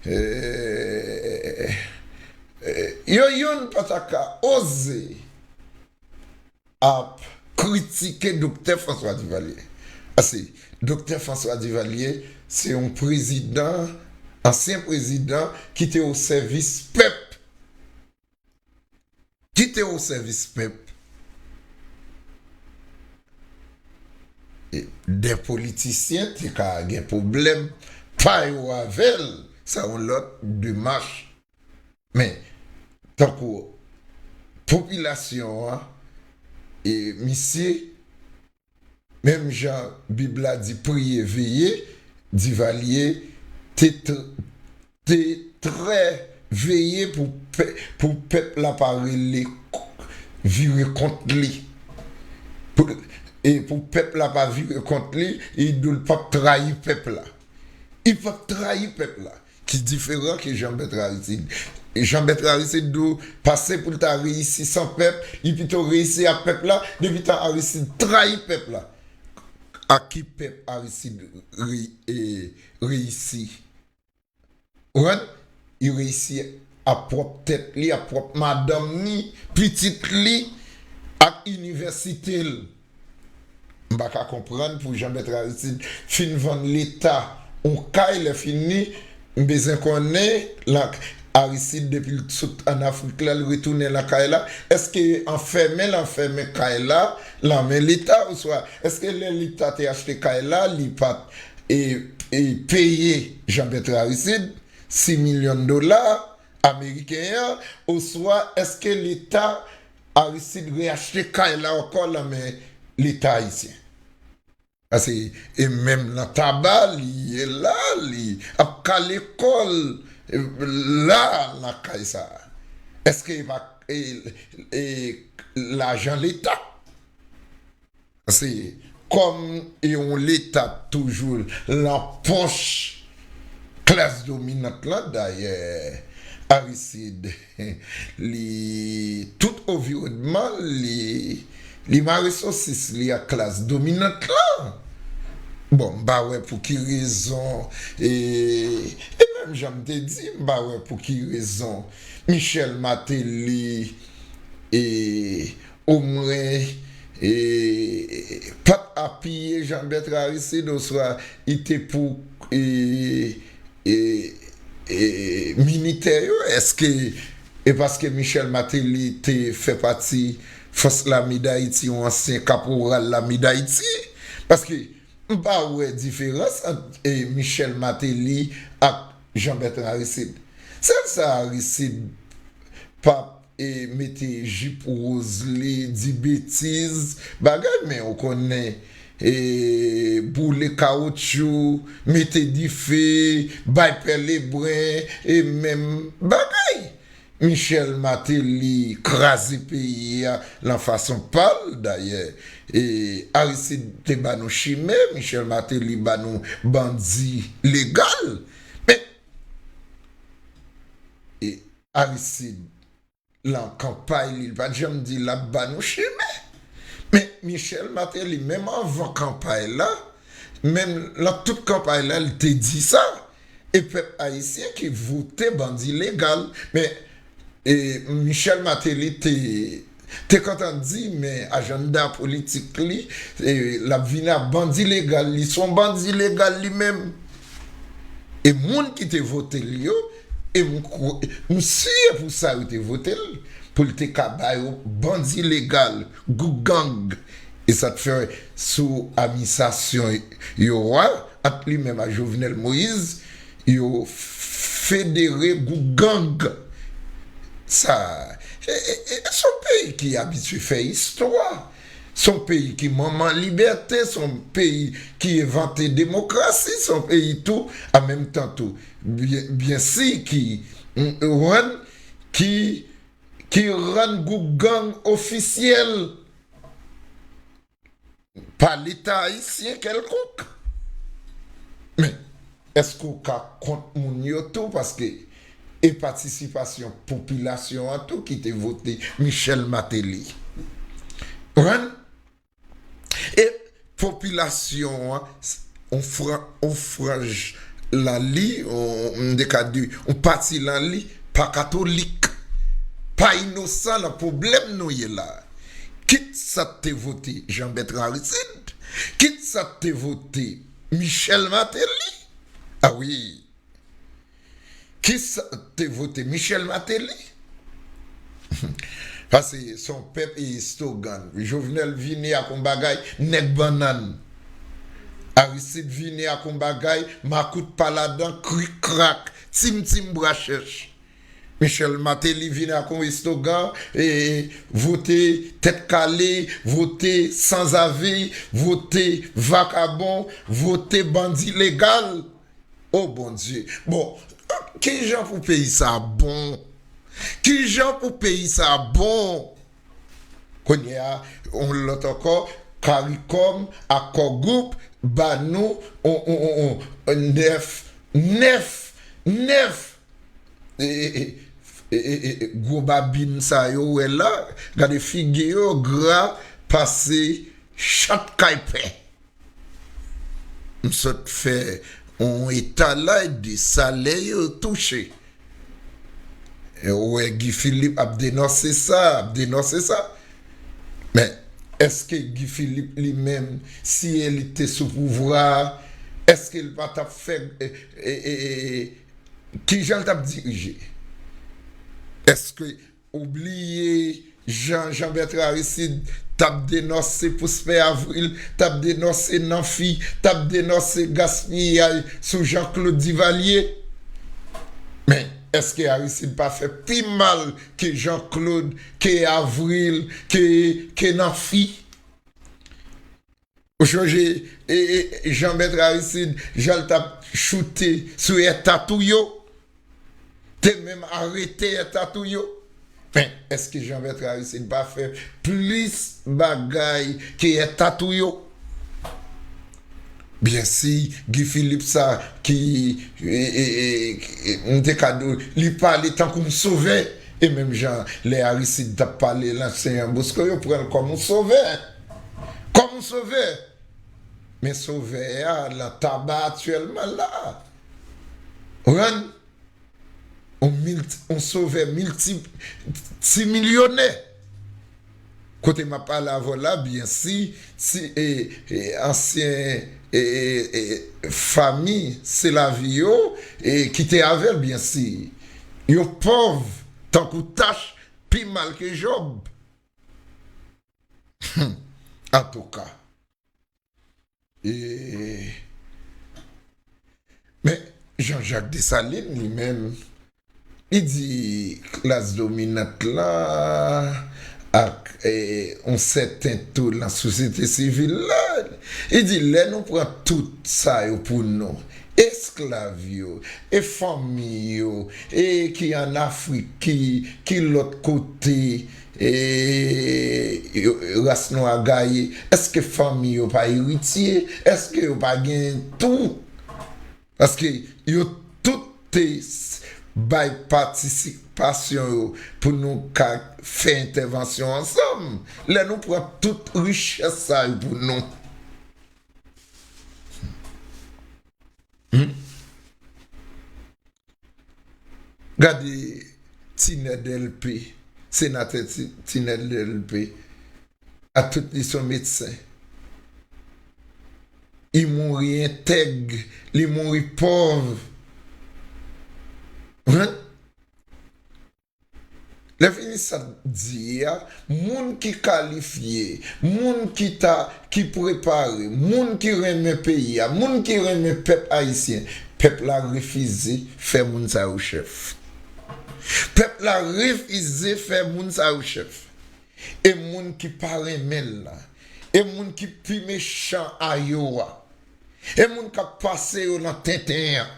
e, e, yo youn pa ta ka oze ap kritike Doktè François Duvalier. Paske Doktè François Duvalier se yon prezidan, ansyen prezidan ki te o sèvis pèp. Ki te o sèvis pèp. E, de politisyen te ka gen pwoblèm pa yo avè l, sa yon lòt demach. Men, tankou popilasyon an, e misye, menm jan Bib la di, priye, veye, Divalye te tr-, te trè veye pou pè-, pou pèp la pa rele k-, vire kont li. Pou, e pou pèp la pa vire kont li, e di l p ap trayi pèp la. Li p ap trayi pèp la. Ki diferan ke Jean Bertrand Aristide. Jean Bertrand Aristide di w, pase pou l ta reyisi san pèp, li pito reyisi ak pèp la, depi tan Aristide trayi pèp la. Ak ki pèp Aristide re-, e, reyisi? Ou konprann? Li reyisi ak pwòp tèt li, ak pwòp madanm ni, pitit li, ak inivèsite l. M pa ka konprann pou Jean Bertrand Aristide fin vann Leta yon kay, lè fini, m bezwen konnen, la, Aristide depi l sot ann Afrik la, l retounen lakay la, èske anfèmen l anfèmen kay la, lan men Leta, oswa èske lè Leta te achte kay la, li pa t, e, e peye Jean Bertrand Aristide sis milyon dola ameriken an, oswa èske Leta Aristide reyachte kay la ankò lan men Leta ayisyen? Paske, e menm lan taba, li ye la, li ap kale kò l, e, la, nan kay sa a. Èske e pa, e, e, lajan Leta? Paske, kòm e yon Leta toujou lan pòch klas dominant lan, dayè, Aristide, li, tout anviwònman li, li mare sosis li ak klas dominant lan. Bon, m pa wè pou ki rezon, e, e menm jan m te di, m pa wè pou ki rezon Michel Martelly, e, omwen, e, pa t apiye Jean Bertrand Aristide, oswa li te pou, e, e, e, militè yo? Èske e paske Michel Martelly te fè pati Fòs Lame Dayiti, yon ansyen kaporal Lame Dayiti? Paske m pa wè diferans ant, e, Michel Martelly ak Jean Bertrand Aristide. Sèl sa Aristide pa, e, mete jip woz li, di betiz, bagay, men ou konnen, e, boule kawotchou, mete dife, bay pè lebren, e menm bagay. Michel Martelly kraze peyi a lan fason pa l, dayè, e, Aristide te ba nou chimè, Michel Martelly ba nou bandi legal. Men, e, Aristide, lan kanpay li, li pa t janm di l ap ba nou chimè. Men Michel Martelly, menm anvan kanpay la, menm lan tout kanpay la, li te di sa. E pèp ayisyen ki vote bandi legal. Men, e, Michel Martelly te, te kontan di, men ajanda politik li, e, l ap vin ak bandi legal. Li se yon bandi legal li menm. E moun ki te vote l yo, e m kwe-, m si e pou sa yo te vote l, pou l te ka ba yo bandi legal, gang. E sa t fè sou administrasyon yo a, ant li menm ak Jovenel Moïse, yo federe gang. Sa, e, e, e, se yon peyi ki abitye fè istwa. Se yon peyi ki manman libète, se yon peyi ki envante demokrasi, se yon peyi tou, an menm tan tou, byen, byen si ki, mm, rann, ki, ki rann gang ofisyèl pa Leta ayisyen kèlkonk. Men, èske w ka kont moun yo tou? Paske e patisipasyon popilasyon an tou ki te vote Michel Martelly. Rann? E popilasyon an, on fran-, on franj lan li, on, m te ka di, on pati lan li, pa katolik, pa inosan lan pwoblèm nou ye la. Kit sa k te vote Jean Bertrand Aristide, kit sa k te vote Michel Martelly. A wi. Kisa te vote Michel Martelly? Paske se yon pèp e estogan. Jovenel vini ak yon bagay nèg bannann. Aristide vini ak yon bagay makout pa ladan, krik krak, tim tim bra chèch. Michel Martelly vini ak yon estogan, e, vote tèt kale, vote sanzave, vote vakabon, vote bandi legal. O Bondye. Bon, kijan pou peyi sa bon? Kijan pou peyi sa bon? Kounye a, yon lòt ankò, Karikòm ak Kògwoup ba nou on, on, on, on, nèf, nèf, nèf, e, e, e, e, e, e, gwo babin sa yo wè la, gade figi yo gra pase chat kay pè. M sot fè yon etalaj de salè yo touche. E ou wè Guy Philippe ap denonse sa, ap denonse sa. Men, èske Guy Philippe li menm, si e li te sou pouvwa a, èske l pa t ap fè, e, e, e, e, kijan l t ap dirije? Èske ou bliye jan Jean Bertrand Aristide t ap denonse Prosper Avril, t ap denonse Nanfi, t ap denonse gaspiyay sou Jean Claude Duvalier? Men, èske Aristide pa fè pi mal ke Jean Claude, ke Avril, ke, ke Nanfi? Ou sonje, e, e, Jean Bertrand Aristide, jan l t ap choute sou Ètatou yo, te menm arete Ètatou yo. Men, èske Jean Bertrand Aristide pa fè plis bagay ke Ètatou yo? Byensi, Guy Philippe sa ki, e, e, e, e, m te ka di w, li pale tankou yon sovè. E menm jan lè Aristide t ap pale Lansyen Bosco, yo pran l kòm yon sovè. Kòm yon sovè. Men sovè a lan taba aktyèlman la. Rann yon milti, yon sovè milti, ti milyonè. Kote m ap pale avè w la, byensi, si, e, e, ansyen, e, e, e, fanmi Selavi yo, e, ki te avè l, byensi. Yo pòv tankou tach, pi mal ke Jòb. Antouka. E, men, Jean-Jacques Dessalines, li menm, li di klas dominant la ak, e, yon sèten tou lan sosyete sivil la, li di, lè nou pran tout sa yo pou nou, esklav yo, e fanmi yo, e ki ann Afrik, ki, ki lòt kote, e, yo, ras nwa gaye, èske fanmi yo pa eritye? Èske yo pa gen tou? Paske yo tout te s-, bay patisipasyon yo pou nou ka fè entèvansyon ansanm. Lè nou pran tout richès sa yo pou nou. Hmm? Gade Tinèd L P, senatè Ti-, Tinèd L P, ak tout li se yon medsen. Li mouri entèg, li mouri pòv. Wi. Lè fini sa di a, moun ki kalifye, moun ki ta, ki prepare, moun ki renmen peyi a, moun ki renmen pèp ayisyen, pèp la refize fè moun sa yo chèf. Pèp la refize fè moun sa yo chèf. E moun ki pa renmen l la, e moun ki pi mechan a yo a, e moun k ap pase yo nan tenten an.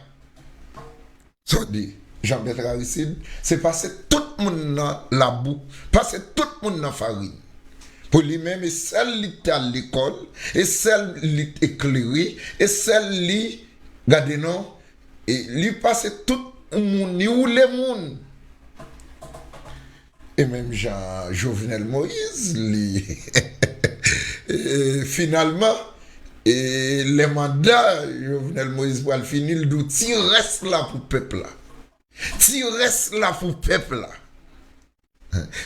Sa w di, Jean Bertrand Aristide, se pase tout moun nan labou, pase tout moun nan farin. Pou li menm, e sèl li t al lekòl, e sèl li t eklere, e sèl li, gade non, e li pase tout moun, li woule moun. E menm jan Jovenel Moïse, li, e, finalman, e, lè manda Jovenel Moïse pral fini, l di w ti rès la pou pèp la. Ti rès la pou pèp la.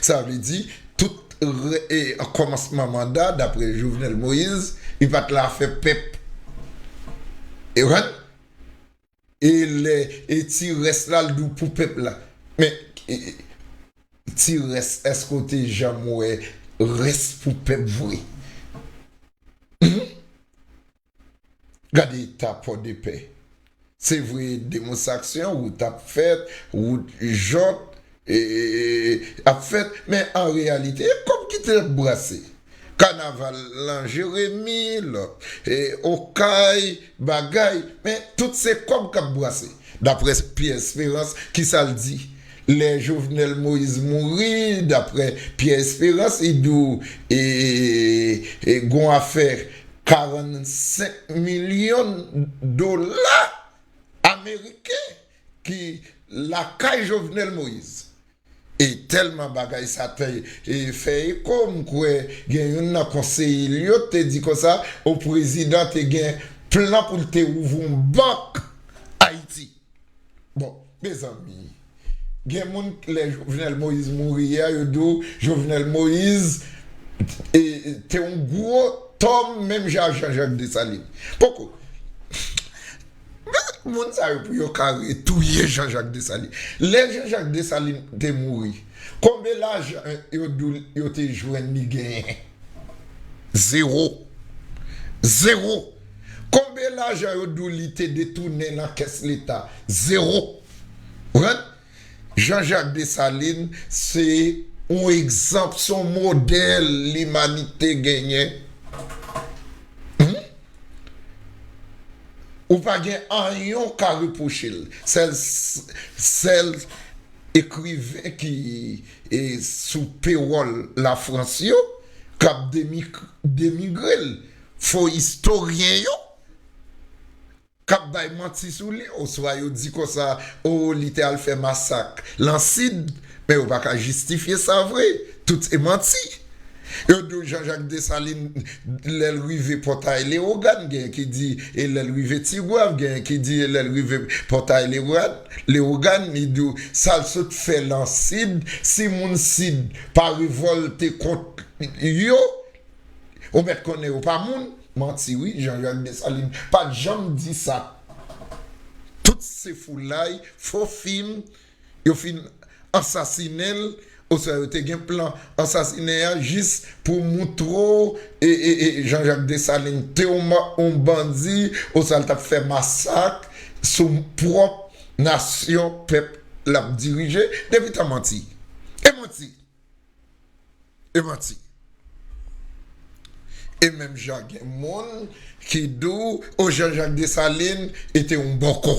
Sa vle di, tout re- e, an kòmansman manda, daprè Jovenel Moïse, li pa t la fè pèp. E konprann? E lè, e ti rès la, l di w pou pèp la. Men, e, e, ti rès, èske w te janm wè rès pou pèp vre? Hmm? Gade eta Pòdepè. Se vre, demonstraksyon, wout ap fèt, wout jòt, e, e, e, ap fèt, men an reyalite, e kòb ki te ap brase. Kanaval lan Jeremi, lòt, e, Okay, bagay, men tout se kòb k ap brase. Daprè Pierre Espérance, kisa l di? Lè Jovenel Moïse mouri, daprè Pierre Espérance, li di w, e, e, e, gon afè karannsenk milyon dola ameriken ki lakay Jovenel Moïse. E tèlman bagay sa te, e, fè eko, m kwè gen youn nan konseye l yo te di konsa, o prezidan te gen plan pou l te ouvri yon bank Ayiti. Bon, mezanmi, gen moun, lè Jovenel Moïse mouri a, yo di w Jovenel Moïse, e, te yon gwo tòm, menm jan ak Jean Jacques Dessalines. Poko. Moun sa yo, pou yo ka retouye Jean Jacques Dessalines. Lè Jean Jacques Dessalines te mouri, konbe lajan yo di w yo te jwenn li genyen? Zewo. Zewo. Konbe lajan yo di w li te detounen nan kès leta? Zewo. Konprann? Jean Jacques Dessalines se yon egzanp, se yon modèl limanite genyen. Hmm? Ou pa gen anyen w ka repwoche l. Sèl, sèl ekriven ki, e, sou pewòl Lafrans yo, k ap demi-, denigre l, fo istoryen yo, k ap bay manti sou li, oswa yo di konsa, o, li te al fè masak lan Sid, men yo pa ka jistifye sa vre. Tout se manti. Yo di w Jean Jacques Dessalines, lè l rive Pòtay Lewogàn, genyen ki di, e lè l rive Tigwav, genyen ki di, e lè l rive Pòtay Lewogàn, Lewogàn, li di w, sa l sot fè lan Sid, si moun Sid pa revòlte kont yo, ou mèt konnen yo pa moun. Manti wi, Jean Jacques Dessalines pa t janm di sa. Tout se foulay, fo fim, yo fin ansasinen l, oswa yo te gen plan ansasinen an jis pou moutre w, e, e, e, Jean Jacques Dessalines te yon ma-, yon bandi, oswa l t ap fè masak sou pwòp nasyon, pèp l ap dirije. Depi tan manti. E manti. E manti. E menm jan gen moun ki di w, o, Jean Jacques Dessalines e te yon bòkò.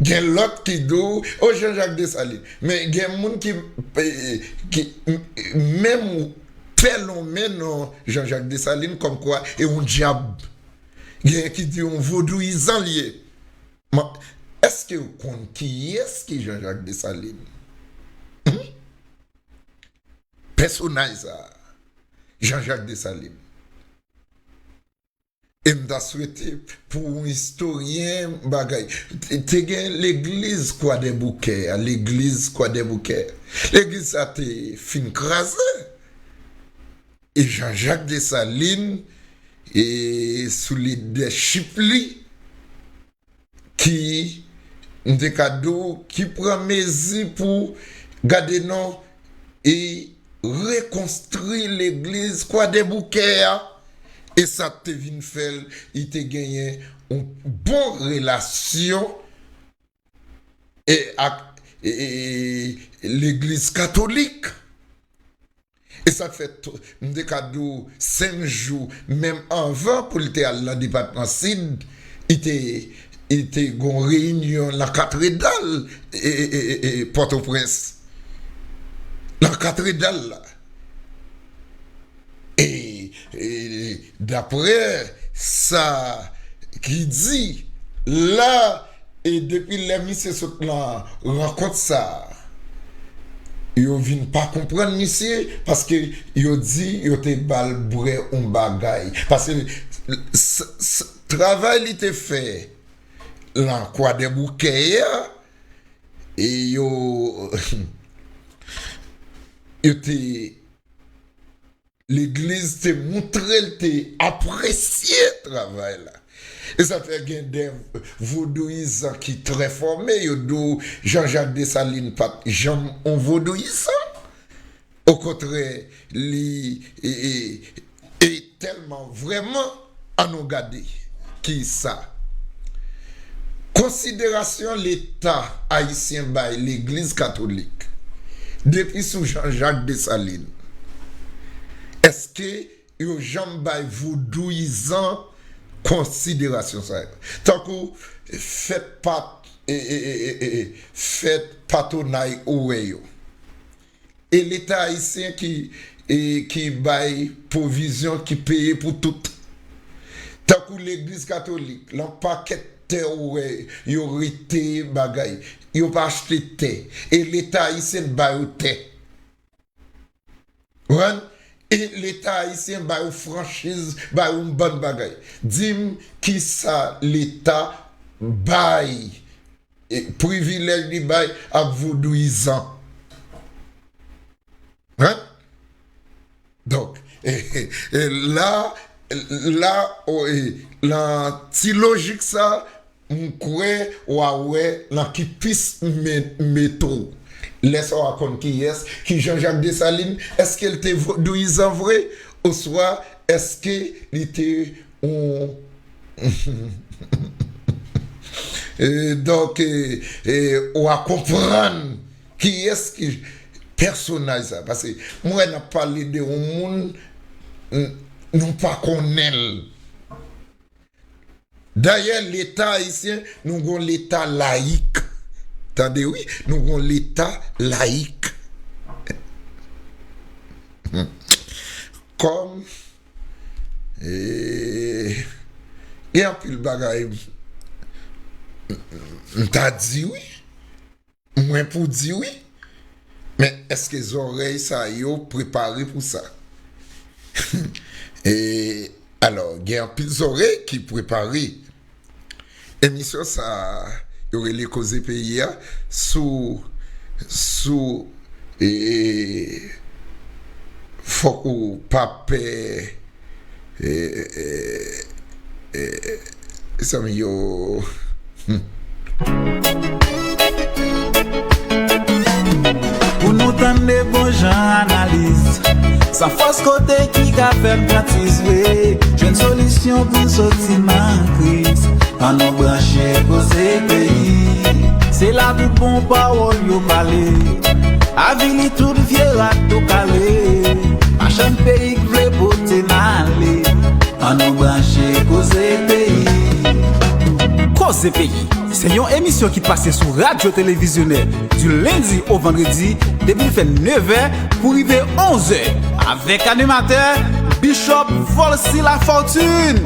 Gen lòt ki di w, o, Jean Jacques Dessalines. Men gen moun ki, e, ki m-, menm pè lonmen non Jean Jacques Dessalines kòmkwa e yon dyab. Gen ki di yon vodouyizan li ye. Men, èske w konn kiyès ki Jean Jacques Dessalines? Hmm? Pèsonaj sa a, Jean Jacques Dessalines. E m ta swete pou yon istoryen bagay. Te, te gen legliz Kwadèboukè a, legliz Kwadèboukè. Legliz sa te fin kraze. E Jean Jacques Dessalines, e sou lidèchip li, ki, m te ka di w, ki pran mezi pou gade non e rekonstwi legliz Kwadèboukè a. E sa te vin fè l, li te genyen yon bon relasyon e ak, e, e, e, legliz katolik. E sa k fè tou, m te ka di w senk jou, menm anvan pou l te al nan depatman Sid, li te, li te gon reyinyon nan katredal, e, e, e, e, e, Pòtoprens. Nan katredal la. E, e, daprè sa ki di la, e depi lè misye sot nan rankont sa a, yo vin pa konprann misye, paske yo di yo te ba l bwè yon bagay. Paske s-, s-, travay li te fè lan Kwadèboukè a, e yo, yo te Legliz te moutre l te apresye travay la. E sa fè gen de vodouyizan ki trè fòme, yo di w Jean-Jacques Dessalines pa t janm yon vodouyizan. Okontrè, li e, e, e tèlman vrèman, ann nou gade ki sa. Konsiderasyon Leta ayisyen bay Legliz Katolik depi sou Jean-Jacques Dessalines. Èske yo janm bay vodouyizan konsiderasyon sa yo? Tankou fèt pat, e, e, e, e, e, fèt patwonay Owè yo. E Leta ayisyen ki, e, ki bay pwovizyon, ki peye pou tout. Tankou Legliz Katolik, lan pakèt tè Owè yo rete bagay, yo pa achte tè. E Leta ayisyen ba yo tè. Ou konprann? E Leta ayisyen ba yo franchiz, ba yo yon bann bagay. Di m kisa Leta bay, e, privilèj li bay ak vodouyizan. Hein? Donk, e, e, e la, la, o, e, lan ti lojik sa, m kwè w a wè lan ki pis m me-, mete w. Lè sa w a konn kiyès ki Jean-Jacques Dessalines, èske l te vodouyizan vre? Oswa èske li te yon, e, donk, e, e, w a konprann kiyès ki pèsonaj sa. Paske m wè n ap pale de yon moun, n-, nou pa konnen l. Dayè, Leta ayisyen, nou gon Leta layik. Tande wi, nou gon Leta layik. Kòm, e, gen anpil bagay m, m, m ta di wi. Mwen pou di wi, men èske zòrèy sa yo prepare pou sa? E, alò, gen anpil zòrèy ki prepare. Emisyon sa a, yo rele Koze Peyi a, sou, sou, e, fòk ou pa pè, e, e, e, mezanmi yo. Hmm. Pou nou tann de bon jan analiz. San fòs kote ki ka fè m pran ti swe. Jwenn solisyon pou n soti nan kriz. Ann nou branche Koze Peyi. Se la tout bon pawòl yo pale. Avili tout vye rat tou kale. Machann peyi k vle pote n ale. Ann nou branche Koze Peyi. Koze Peyi, se yon emisyon ki pase sou Radyo Televizyonè di lendi o vandredi depi l fè nevè pou rive onzè avèk animatè Bishop Volcy Lafortune.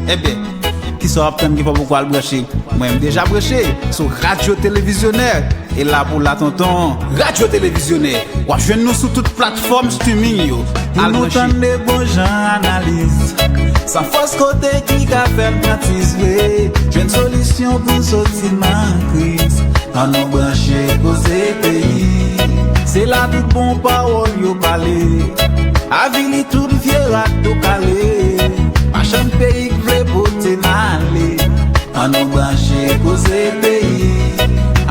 Ebyen, kisa w ap tann ki fè w poko al branche? Mwen, m deja branche sou Radyo Televizyonè. E la pou la, tonton. Radyo Televizyonè, w ap jwenn nou sou tout platfòm streaming yo. Pou nou tann de bon jan analiz. San fòs kote ki ka fè n pran ti swe. Jwenn solisyon pou n soti nan kriz. Ann nou branche Koze Peyi. Se la tout bon pawòl yo pale. Avili tout vye rat tou kale. Machann peyi k vle pote n ale. Ann nou branche Koze Peyi.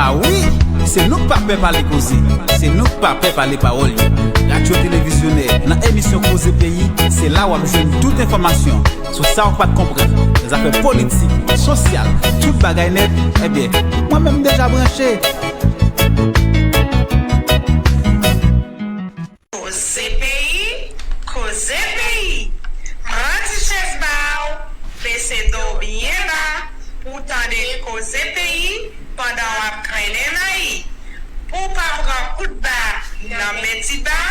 A wi, se nou k pa pè pale koze. Se nou k pa pè pale pawòl yo. Radyo Televizyonè, nan emisyon Koze Peyi, se la w ap jwenn tout enfòmasyon sou sa w pa t konprann. Nan zafè politik, sosyal, tout bagay nèt, ebyen, mwen menm m deja branche. Koze Peyi, Koze Peyi. Pran ti chèz ba w, bese do w byen ba, pou w tande Koze Peyi pandan w ap trennen mayi. Pou w pa pran kout ba nan men ti ba,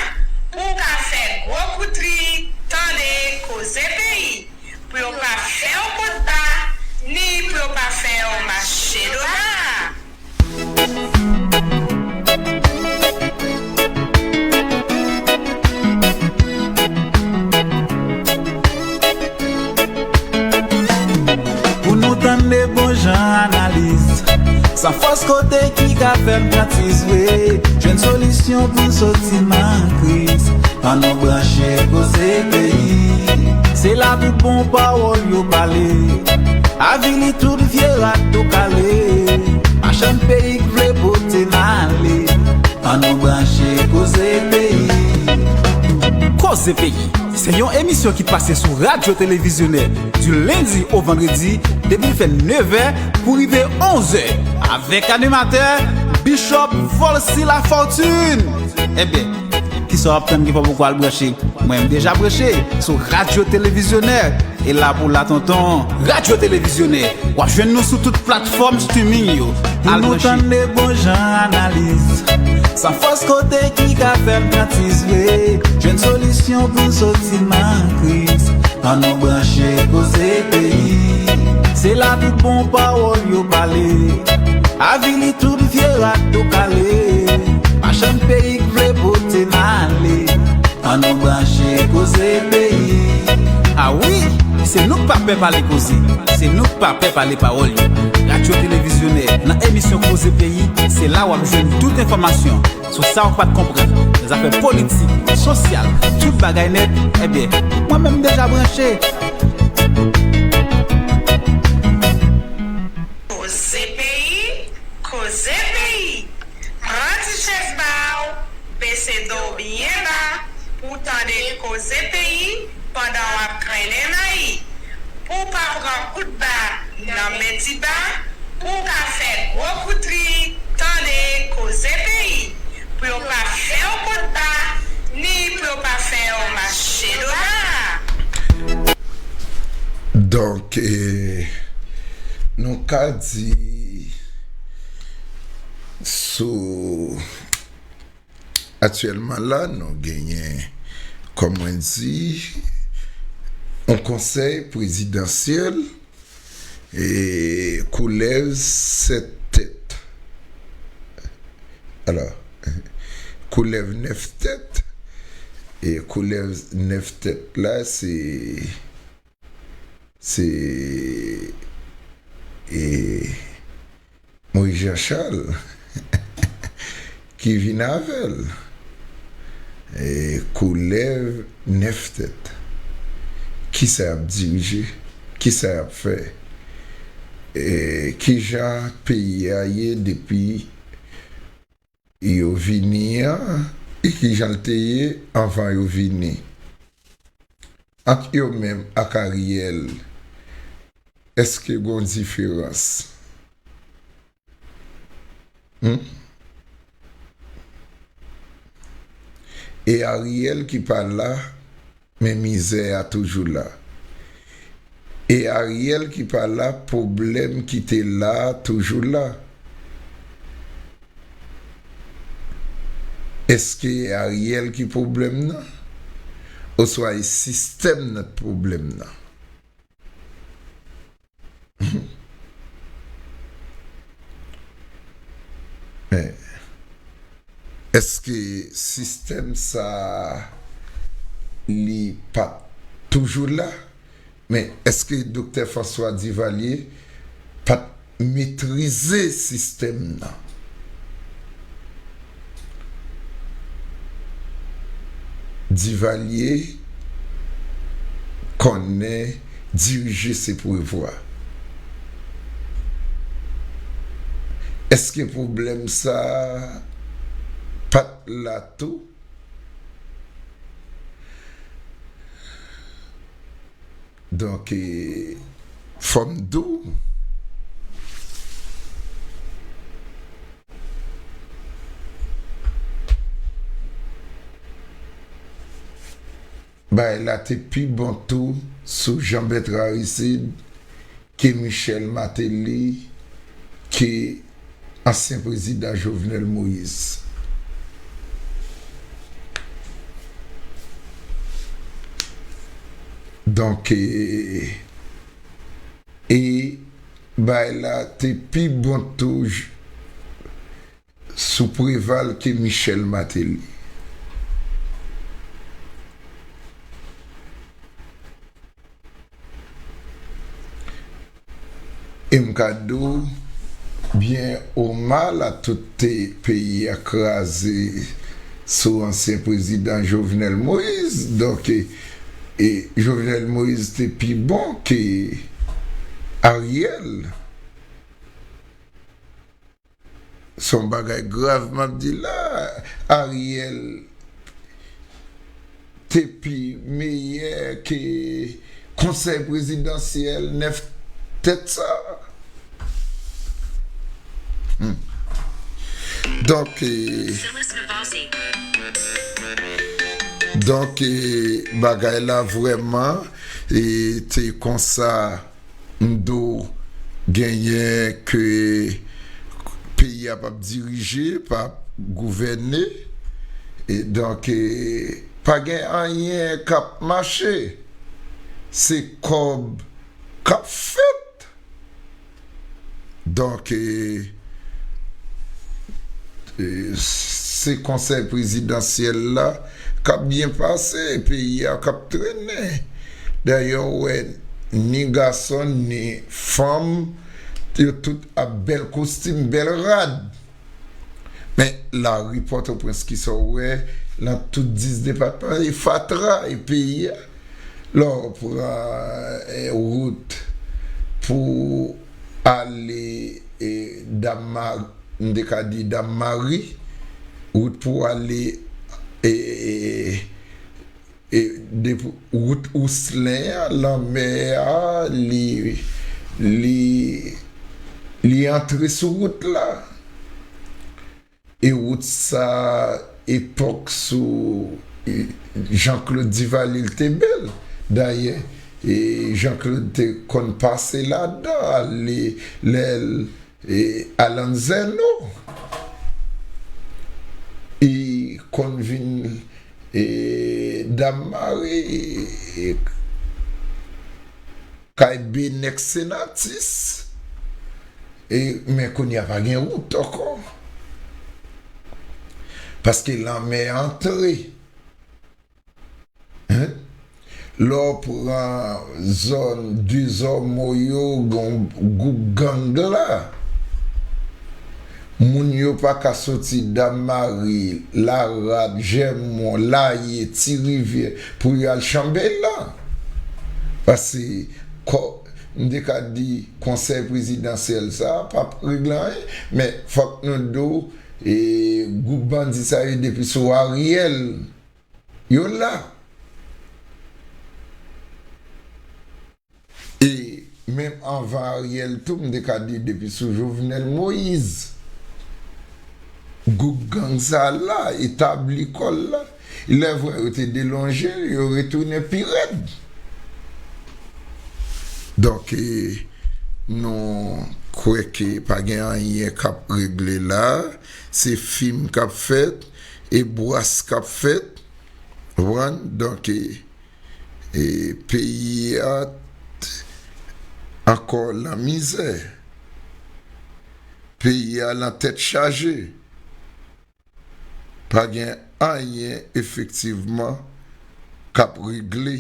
pou w ka fè gwo kout ri, tande Koze Peyi. Pou yo pa fè w kout ba, ni pou yo pa fè w mache do ba. Pou nou tann de bon jan analiz. San fòs kote ki ka fè n pran ti swe. Jwenn solisyon pou n soti nan kriz. Ann nou branche Koze Peyi. Se la tout bon pawòl yo pale. Avili tout vye rat do kale. Machann peyi k vle pote n ale. Ann nou branche Koze Peyi. Koze Peyi, se yon emisyon ki pase sou Radyo Televizyonè di lendi o vandredi depi l fè nevè pou rive onzè avèk animatè Bishop Volcy Lafortune. Ebyen, kisa w ap tann ki fè w poko al branche? Mwen, m deja branche sou Radyo Televizyonè. E la pou la, tonton. Radyo Televizyonè, w ap jwenn nou sou tout platfòm streaming yo. Pou al nou branche. Tande bon jan analiz. San fòs kote ki ka fè m kantiz vre. Jwenn solisyon pou n soti nan kriz. Ann nou branche Koze Peyi. Se la tout bon pawòl yo pale. Avili tout vye rat do kale. Machann peyi k vle pote n ale. Ann nou branche Koze Peyi. A wi, se nou k pa pè pale koze. Se nou k pa pè pale pawòl yo. Radyo Televizyonè, nan emisyon Koze Peyi, se la w ap jwenn tout enfòmasyon sou sa w pa t konprann, nan zafè politik, sosyal, tout bagay nèt. Ebyen, mwen menm m deja branche. Koze Peyi, Koze Peyi. Pran ti chèz ba w, bese do w byen ba, pou w tande Koze Peyi pandan w ap trennen mayi. Pou w pa pran kout ba nan men ti ba, pou w ka fè gwo kout ri, tande Koze Peyi. Pou yo pa fè w kout ba, ni pou yo pa fè w mache do ba. Donk, eh, nou ka di sou, aktyèlman la, nou genyen, kòm mwen di, yon konsèy prezidansyèl e koulèv sèt tèt. Alò, koulèv nèf tèt, e koulèv nèf tèt la, se, se, e, Moïse Jean Charles ki vin avè l. E koulèv nèf tèt. Kisa y ap dirije? Kisa y ap fè? E kijan peyi a ye depi yo vini an, e kijan l te ye anvan yo vini? Ant yo menm ak Ariel, èske gon diferans? Hmm? E Ariel ki pa la, men mizè a toujou la. E Ariel ki pa la, pwoblèm ki te la a toujou la. Èske Ariel ki pwoblèm nan? Oswa e sistèm nan k pwoblèm nan? Men, èske sistèm sa a, li pa t toujou la? Men, èske Doktè François Duvalier pa t metrize sistèm nan? Duvalier konnen dirije se prevwa. Èske pwoblèm sa a pa t la tou? Donk, e, fò m di w, bagay la te pi bon tou sou Jean Bertrand Aristide ke Michel Martelly, ke ansyen prezidan Jovenel Moïse. Donk, e, e bagay la te pi bon tou j-, sou Preval ke Michel Martelly. E m ka di w, byen ou mal, a tout te peyi a kraze, sou ansyen prezidan Jovenel Moïse. Donk, e, e Jovenel Moïse te pi bon ke Ariel. Se yon bagay grav m ap di la. Ariel te pi meyè ke konsèy prezidansyèl nèf tèt sa. Hmm. Donk, e, donk, e, bagay la vrèman, e, te konsa. M do genyen ke peyi a p ap dirije, p ap gouvène. E donk, e, pa gen anyen k ap mache. Se kòb k ap fèt. Donk, e, e, se konsèy prezidansyèl la k ap byen pase, peyi a k ap trennen. Dayè, w wè, ni gason, ni fanm, yo tout ap bèl kostim, bèl rad. Men, lari Pòtoprens, kisa w wè, nan tout dis depatman, e fatra, e peyi a. Lè w pran, e, wout pou ale, e, Dam Ma-, m te ka di Dam Mari, wout pou ale, e, e, e, depi wout Ouslen an, lanmè a, li, li, li antre sou wout la. E wout sa, epòk sou, e, Jean-Claude Duvalier te bèl. Dayè, e, Jean-Claude te konn pase ladan, ale lè l, e, al Anzèno. E konn vin, e, Dam Mari, e, kay Benèk Senatis. E, men kounye a pa gen wout ankò. Paske lanmè antre. Hein? Lè w pran zòn Dezòmo yo, gon gwoup gang la. Moun yo pa ka soti Dam Mari, Larad, Jèmon, Laye, Ti Rivyè pou yo al Chanbelan. Paske kò-, m te ka di konsèy prezidansyèl sa a p ap regle anyen, men fòk nou di w, e, gwoup bandi sa yo depi sou Ariel, yo la. E menm anvan Ariel tou, m te ka di depi sou Jovenel Moïse, gwoup gang sa la, etabli kò l la, lè vre yo te delonje, yo retounen pi rèd. Donk, e, nou kwè ke pa gen anyen k ap regle la, se fim k ap fèt, e bwas k ap fèt, w konprann? Donk, e, e peyi a t-, ankò nan mizè. Peyi a nan tèt chaje. Pa gen anyen efektivman k ap regle.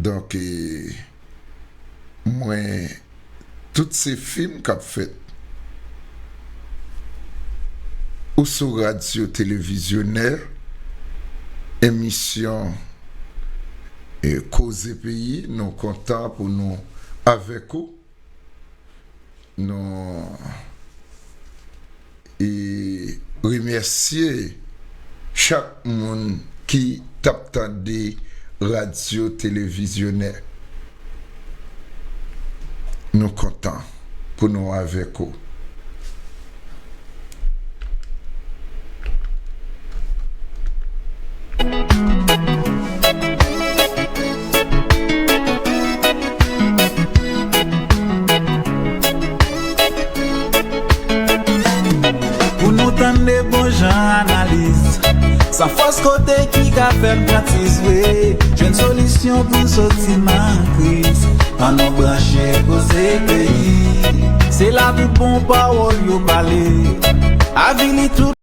Donk, e, mwen, tout se fim k ap fèt. Ou sou Radyo Televizyonè, emisyon, e, Koze Peyi, nou kontan pou nou avèk ou. Nou, e, remèsye chak moun ki t ap tande Radyo Televizyonè. Nou kontan pou nou avèk ou. Pou nou tann de bon jan analiz, san fòs kote ki ka fè n pran ti swe, jwenn solisyon pou soti nan kriz. Ann nou branche Koze Peyi, se la tout bon pawòl yo pale. Avili tout